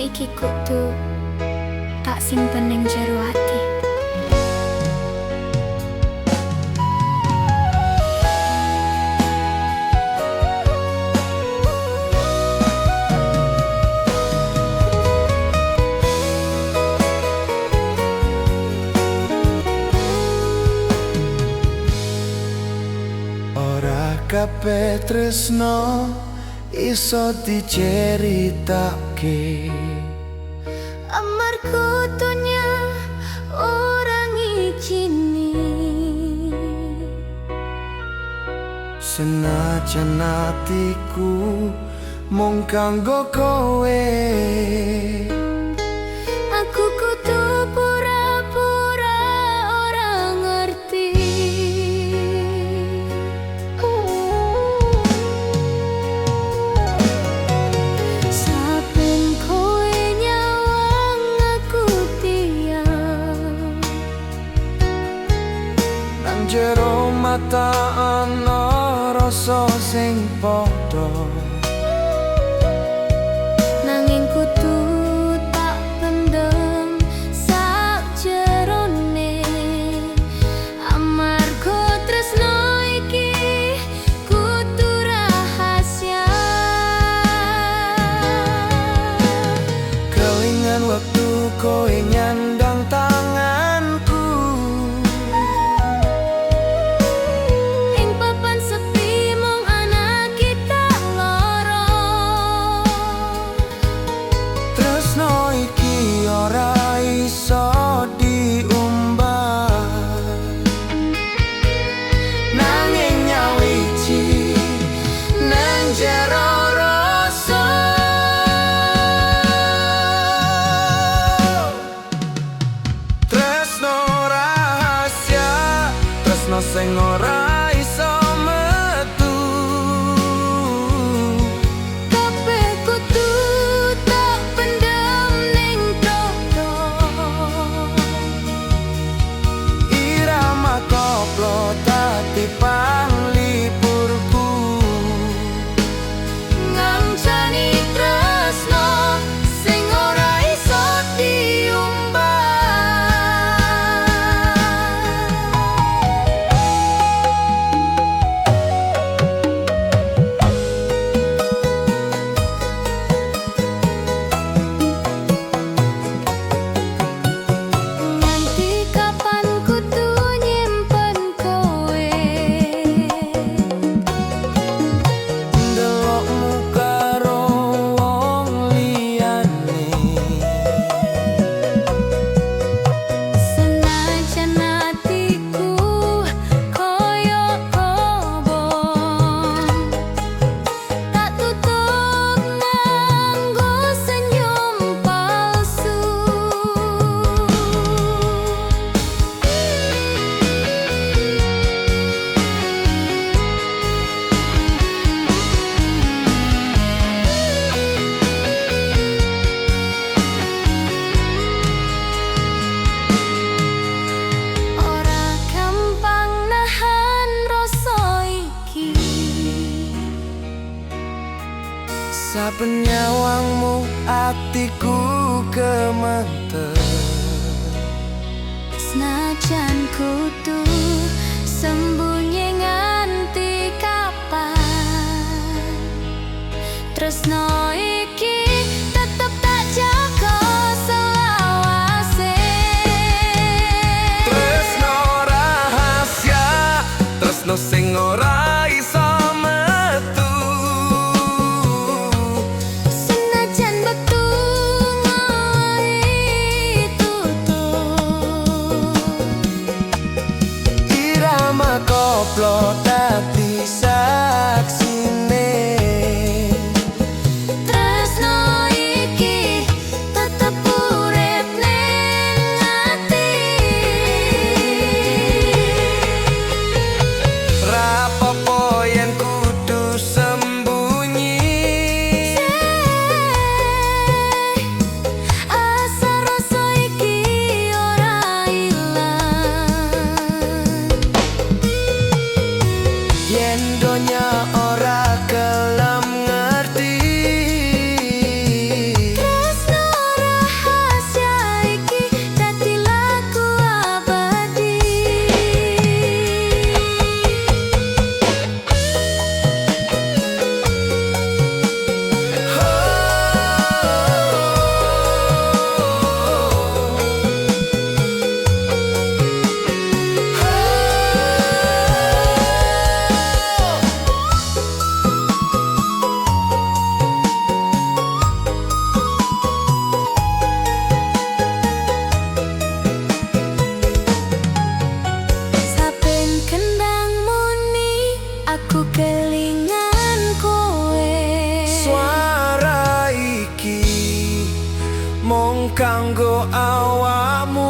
Iki kudu tak simpen ning jero ati. Ora kabeh tresno iso diceritake. Amarga donya ora ngijini. Senajan atiku mung kanggo kowe, aku kudu pura-pura ora ngerti. Saben kowe nyawang aku diam. Nang jero mata ana rasa sing padha. Nanging kudu tak pendem sakjerone. Amarga tresno iki kudu rahasia. Kelingan wektu kowe nyandang tanganku. Ing papan sepi mung ana kita loro. Tresno iki ora iso diumbar, nanging nyawiji nang jero rasa. Tresno rahasia, tresno sing ora iso metu. Kabeh kudu tak pendem ning dodo. Irama koplo dadi panglipurku. Ngancani tresno sing ora iso diumbar. Nganti kapan kudu nyimpen kowe? Ndelokmu karo wong liyane. Senajan atiku koyo kobong, tak tutup nganggo senyum palsu. Ora gampang nahan rasa iki. Saben nyawangmu atiku gemeter. Senajan kudu sembunyi nganti kapan, tresno iki tetep tak jaga selawase. Tresno rahasia, tresno sing ora iso metu. Senajan wektu ngawahi tutup. Mung kanggo awakmu.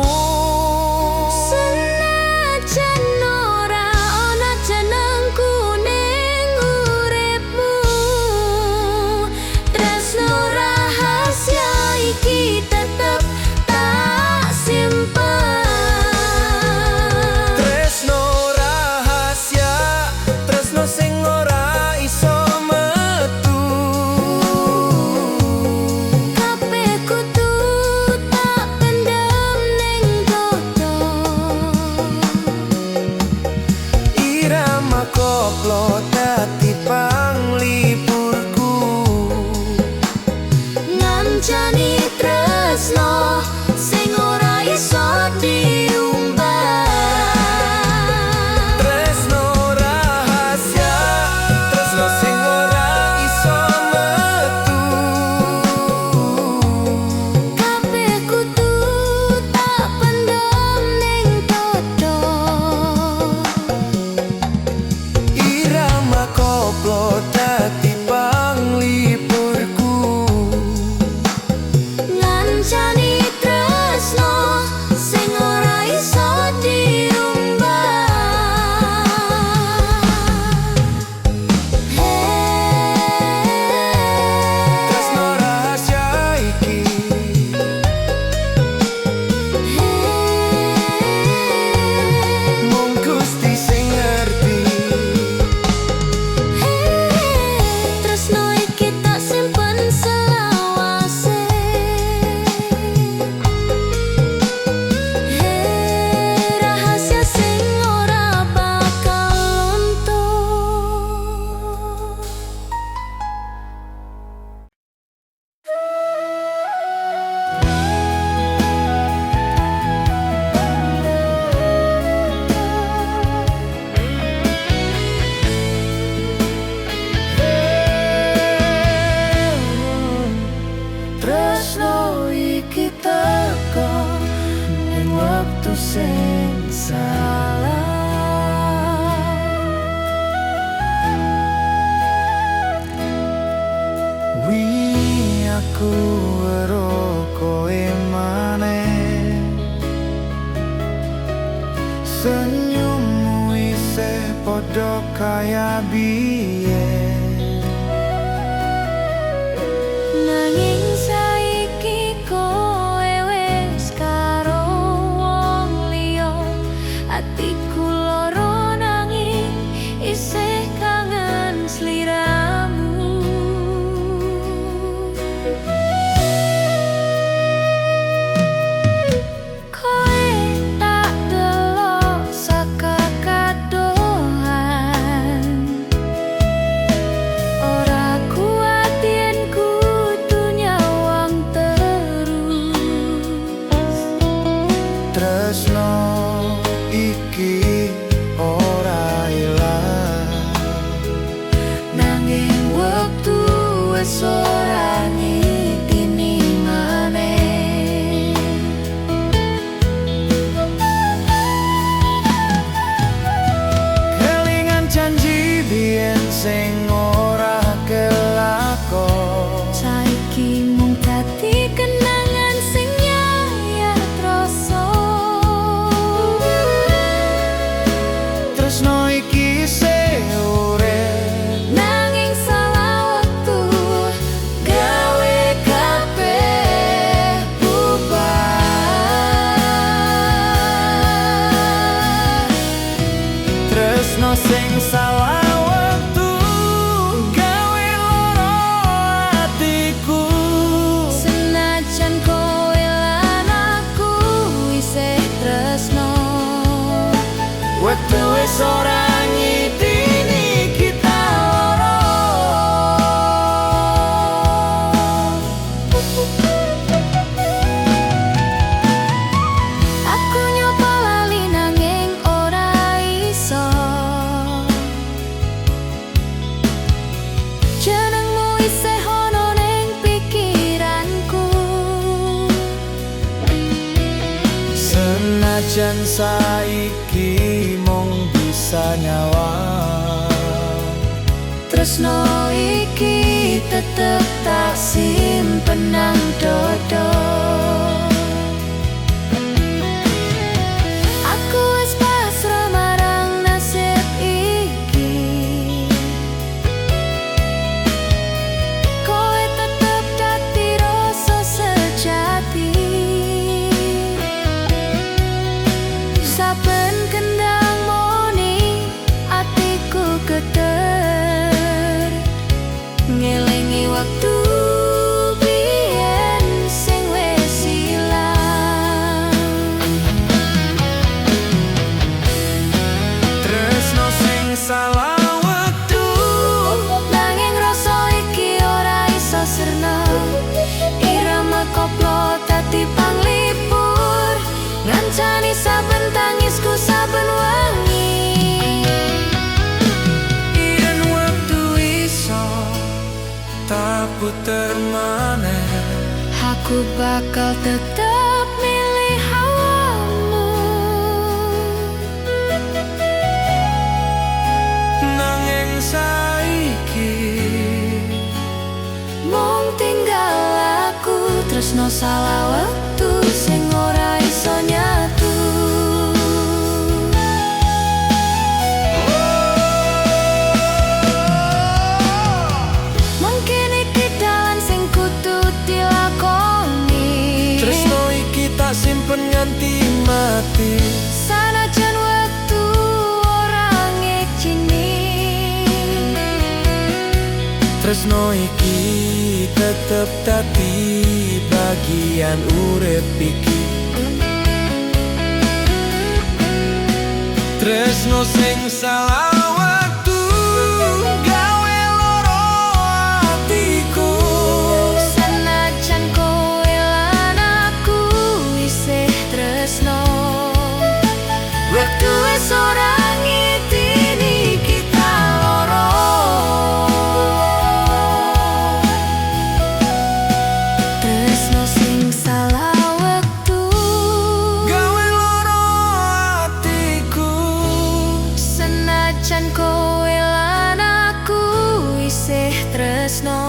Senajan ora ana jenengku ning uripmu, tresno rahasia iki tetep tak simpen. Tresno rahasia, tresno sing ora iso metu. Kabeh kudu tak pendem ning dodo. Irama koplo dadi panglipurku. Ngancani tresno sing ora iso diumbar. Tresno rahasia, tresno sing ora iso metu. Kabeh kudu tak pendem ning dodo. Irama koplo dadi panglipurku. Ngancani tresno sing ora iso diumbar. Tresno rahasia iki mung Gusti sing ngerti. Tresno iki tak simpen selawase. Rahasia sing ora bakal luntur. Tresno iki teko ning wektu sing salah. Wingi aku weruh kowe maneh, senyummu isih padha kaya biyen. Nanging saiki kowe wis karo wong liya, atiku lara nanging isih kangen sliramu. Kowe tak delok saka kadohan, ora kuat yen kudu nyawang terus. Tresno iki ora ilang, Nanging wektu wis ora ngitini maneh. Kelingan janji biyen sing ora kelakon. Saiki mung dadi kenangan sing nyayat rasa. Tresno iki isih urip, Nanging salah wektu gawe kabeh bubar. Tresno sing salah wektu gawe lara atiku. Senajan kowe lan aku isih tresno, Wektu wis ora ngitini kita loro. Aku nyoba lali nanging ora iso. Jenengmu isih ana ning pikiranku. Senajan saiki mung bisa nyawang, Tresno iki tetep tak simpen nang dodo. puter maneh. Aku bakal tetep milih awakmu. Nanging saiki mung tinggal aku, tresno salah wektu sing ora iso nyatu. Mungkin iki dalan sing kudu dilakoni. Tresno iki tak simpen nganti mati. Sanajan wektu ora ngijini. Tresno iki tetep dadi bagian urip iki. Tresno sing salah wektu gawe loro atiku. Senajan kowe lan aku isih tresno, wektu wis ora ngitini kita loro. Tresno sing salah wektu gawe loro atiku. Senajan kowe lan aku isih tresno,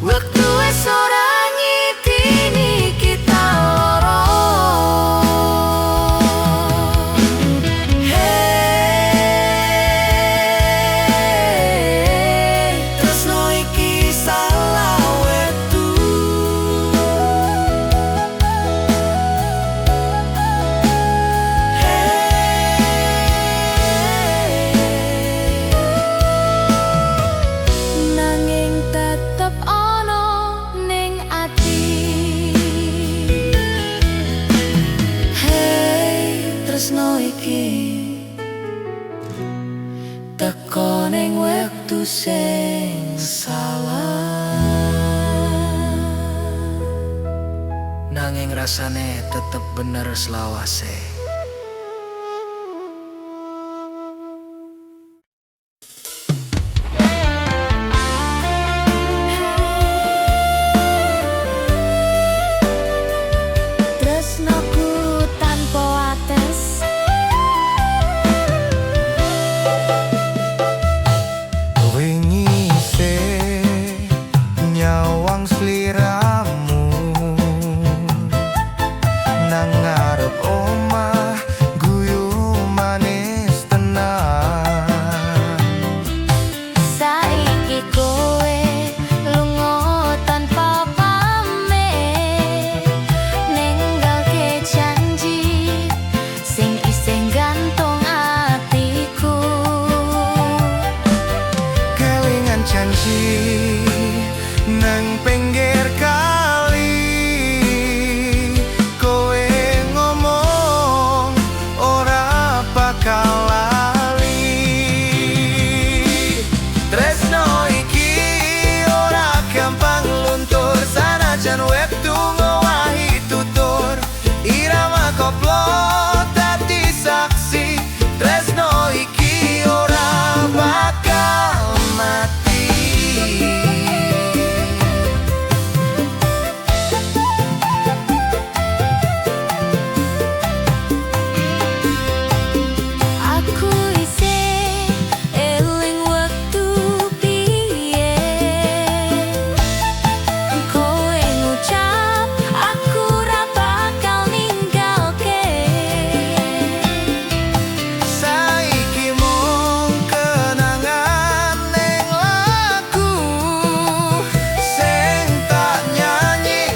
wektu wis ora ngitini kita loro. Hey, tresno iki salah wektu. Hey, nanging tetep ana ning ati. Hey, tresno iki teko ning wektu sing salah. Nanging rasane tetep bener selawase. Tresnoku tanpa wates. Wingi isih nyawang sliramu nang ngarep omah guyu manis tenan. Saiki kowe lunga tanpa pamit, ninggalke janji sing isih gantung atiku. Kelingan janji nang pinggir kali, kowe ngomong ora bakal lali. Tresno iki ora gampang luntur, sanajan wektu ngowahi tutur. Irama koplo dadi saksi, tresno iki ora bakal mati. Aku isih eling wektu biyen, kowe ngucap aku ora bakal ninggalke. Saiki mung kenangan ning lagu sing tak nyanyi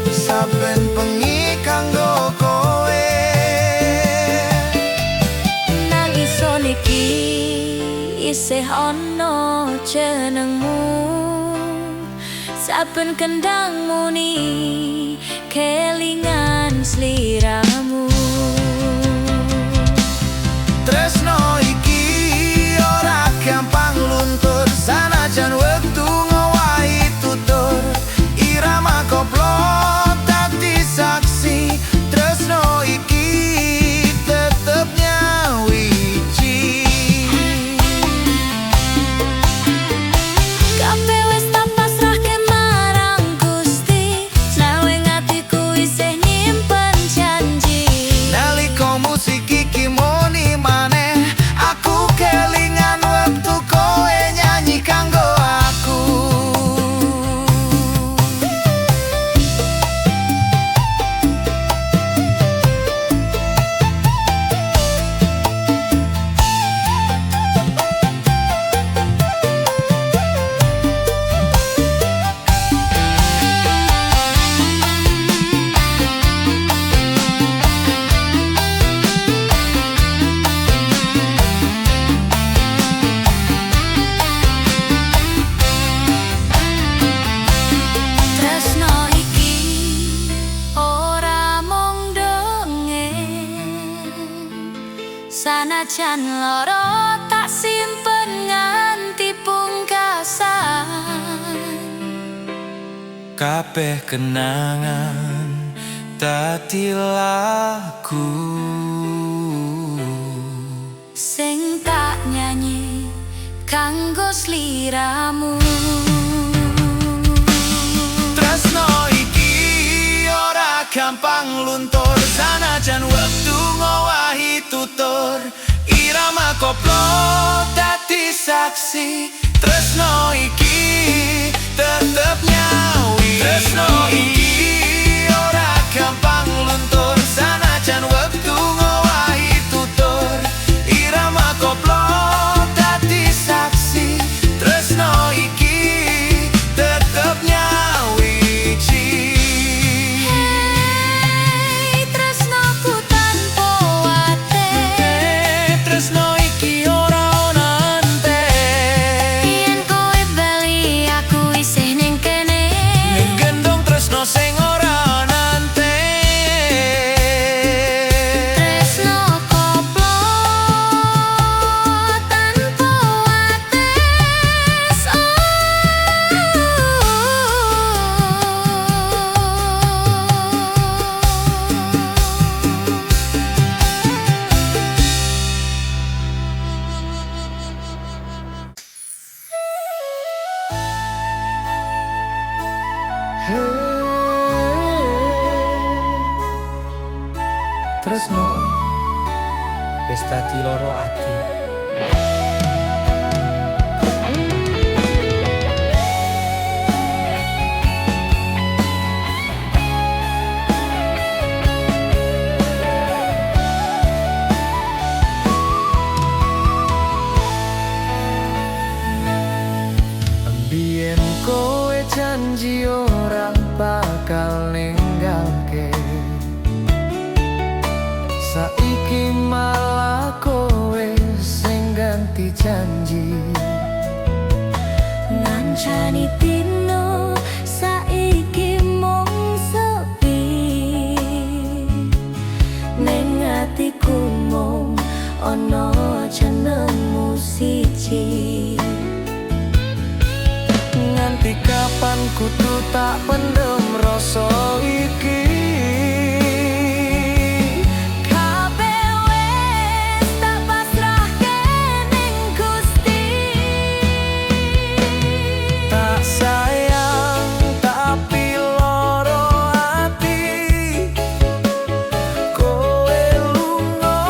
saben bengi kanggo kowe. Nang ison iki isih ana jenengmu, saben kendang muni kelingan sliramu. Tresno iki ora gampang luntur, sanajan wektu ngowahi tutur. Irama koplo dadi saksi, tresno iki tetep nyawiji. Kabeh wis tak Senajan loro tak simpen nganti pungkasan. Kabeh kenangan dadi lagu. Sing tak nyanyi kanggo sliramu. Tresno iki ora gampang luntur, sanajan wektu ngowahi tutur. Irama koplo dadi saksi, tresno iki tetep nyawi. Tresno iki ora gampang luntur, sanajan wektu ngowahi tutur. Irama koplo dadi saksi, tresno iki tetep nyawiji. Hei, tresnoku tanpa wates. Tresno iki ora ana entek. Yen kowe bali, aku isih ning kene. Gendong tresno sing ora ana entek. Tresno koplo tanpa wates. Oh. Tresno wis dadi loro ati. Biyen kowe janji ora bakal ninggalke, saiki malah kowe sing ganti janji. Ngancani dino saiki mung sepi. Ning atiku mung ana jenengmu siji. Nganti kapan kudu tak pendem rasa iki? Kabeh wis tak pasrahke ning Gusti. Tak sayang tapi loro ati. Kowe lunga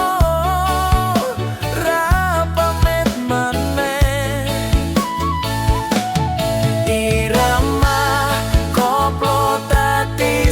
ra pamit maneh. Irama koplo dadi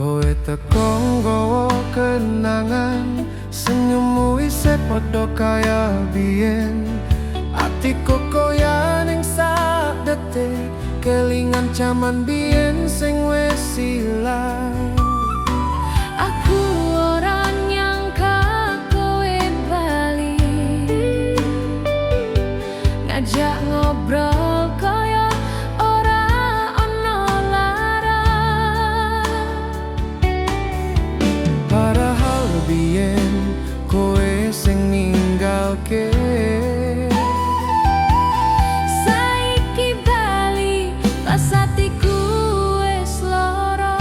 Kowe teko nggawa kenangan, senyummu isih padha kaya biyen. Atiku koyo ning sak detik, kelingan jaman biyen sing wis ilang. Aku ora nyangka kowe bali, ngajak ngobrol koyo ora ono lara. Padahal biyen kowe sing ninggalke. Saiki bali pas atiku wis lara.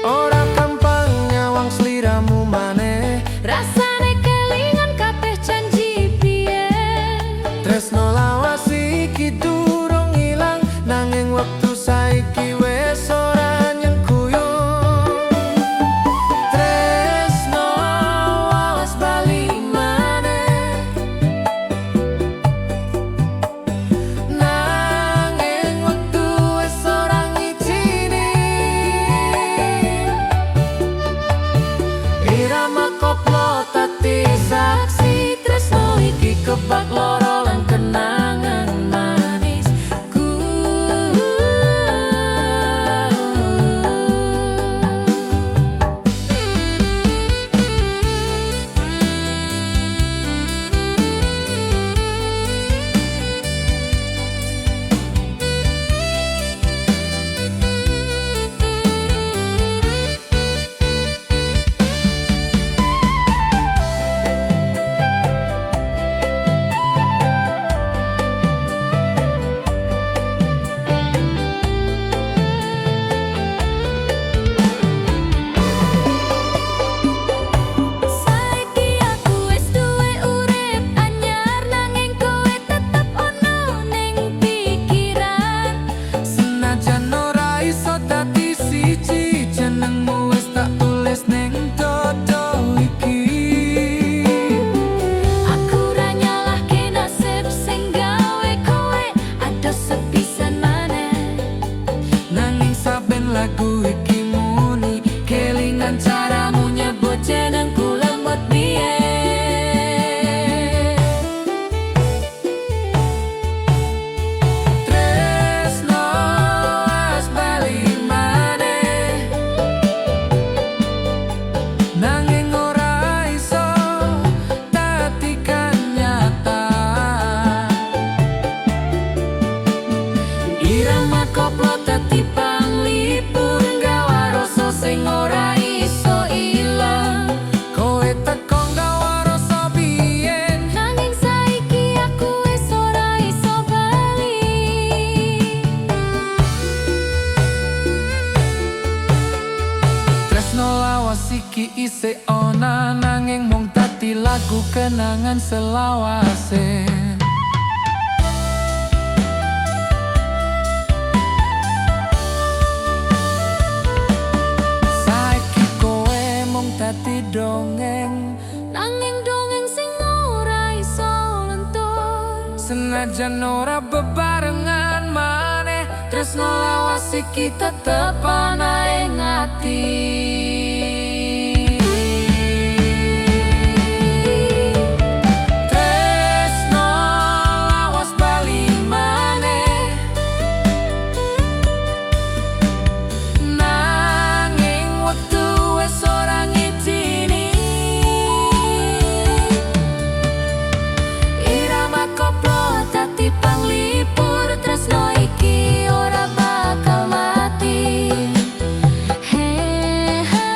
Ora gampang nyawang sliramu maneh. Rasane kelingan kabeh janji biyen. Tresno lawas iki durung ilang, nanging wektu saiki wis ora nyengkuyung. Tresno lawas bali maneh, nanging wektu wis ora ngijini. Irama koplo dadi saksi, tresno iki kebak loro lan kenangan manisku. Saiki aku wis duwe urip anyar, nanging kowe tetep ono ning pikiran. Senajan ora iso dadi siji, jenengmu wis tak tulis ning dodo iki. Aku ra nyalahke nasib sing gawe kowe adoh sepisan maneh. Nanging saben lagu iki muni, kelingan caramu nyebut jenengku lembut biyen. Tresno wis bali maneh, nanging ora iso dadi kenyataan. Irama koplo dadi panglipur, gawa rasa sing ora iso ilang. Kowe teko nggawa rasa biyen, Nanging saiki aku wis ora iso bali. Tresno lawas iki isih ana, nanging mung dadi lagu kenangan selawase. Saiki kowe mung dadi dongeng, Nanging dongeng sing ora iso lentur. senajan ora bebarengan maneh, tresno lawas iki tetep ana ing ati. Tresno lawas bali maneh, nanging wektu wis ora ngijini. Irama koplo dadi panglipur, tresno iki ora bakal mati. He ha.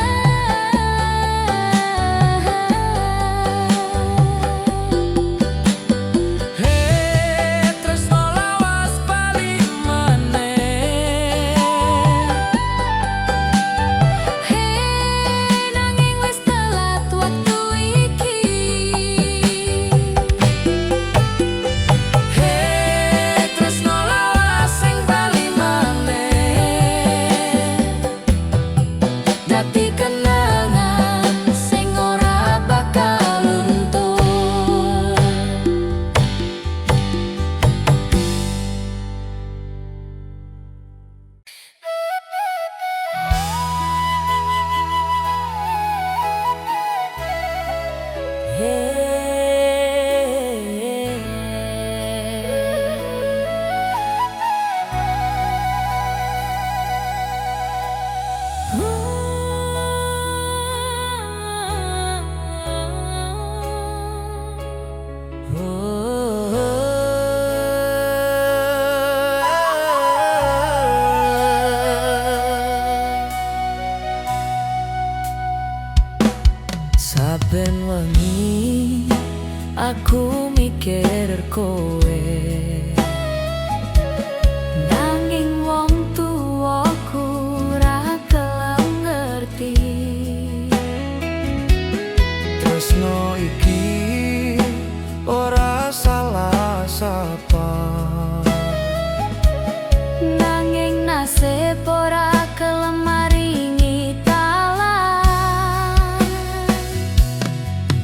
Nanging nasib ora gelem maringi dalan.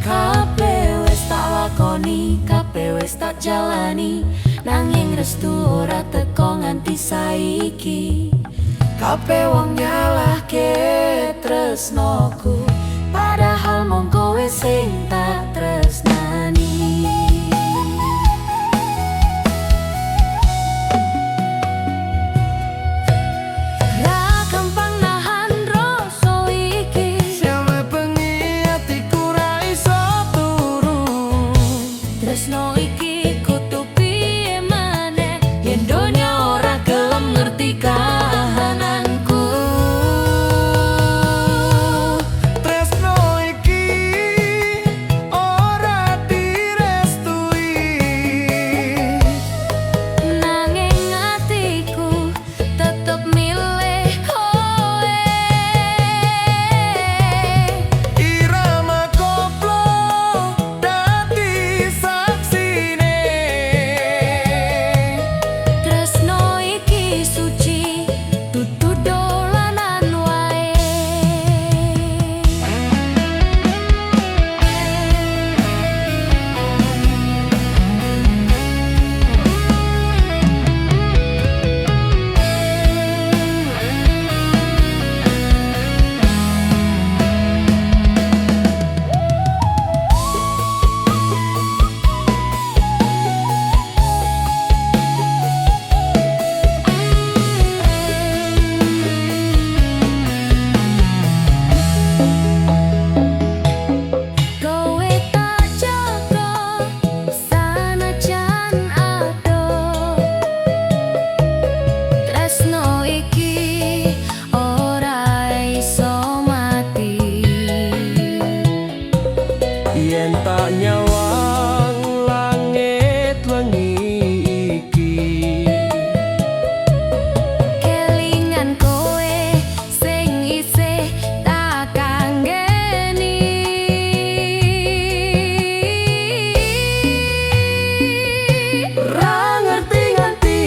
Kabeh wis tak lakoni, kabeh wis tak jalani, nanging restu ora teko nganti saiki. Kabeh wong nyalahke tresnoku, padahal mung kowe sing tak tresnani. Ra gampang nahan rasa iki. Sampe bengi atiku ra iso turu. Tresno iki kudu piye maneh yen donya ora gelem ngerti kahananku. Tresno iki ora direstui. Nanging atiku tetep milih kowe. Irama koplo dadi saksine. Tresno iki suci, dudu dolanan wae. Kowe tak jaga sanajan adoh. Tresno iki ora iso mati. Yen tak nyawang langit wengi iki, Kelingan kowe sing isih tak kanggeni. Ra ngerti nganti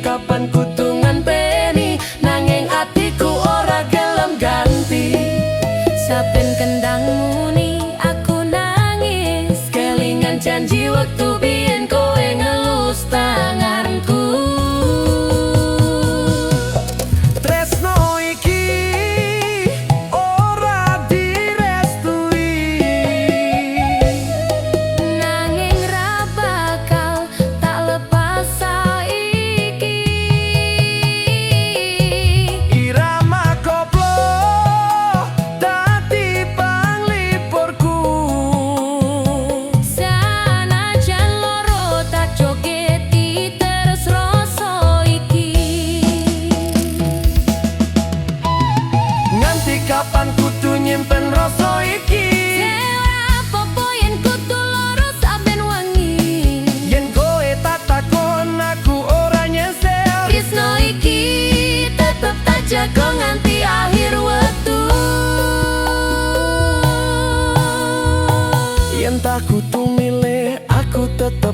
kapan kudu ngenteni, nanging atiku ora gelem ganti. Saben kendang muni aku nangis, Kelingan janji wektu biyen kowe ngelus tanganku. Tresno iki ora direstui. Nanging ra bakal tak lepas saiki. Irama koplo dadi panglipurku. Sanajan loro tak jogeti terus rasa iki. Nganti kapan kudu nyimpen rasa iki? Ora apa-apa yen kudu loro saben wengi. Yen kowe tak takon aku ora nyesel. Tresno iki tetep tak jaga nganti akhir wektu. Yen tak kudu milih aku tetep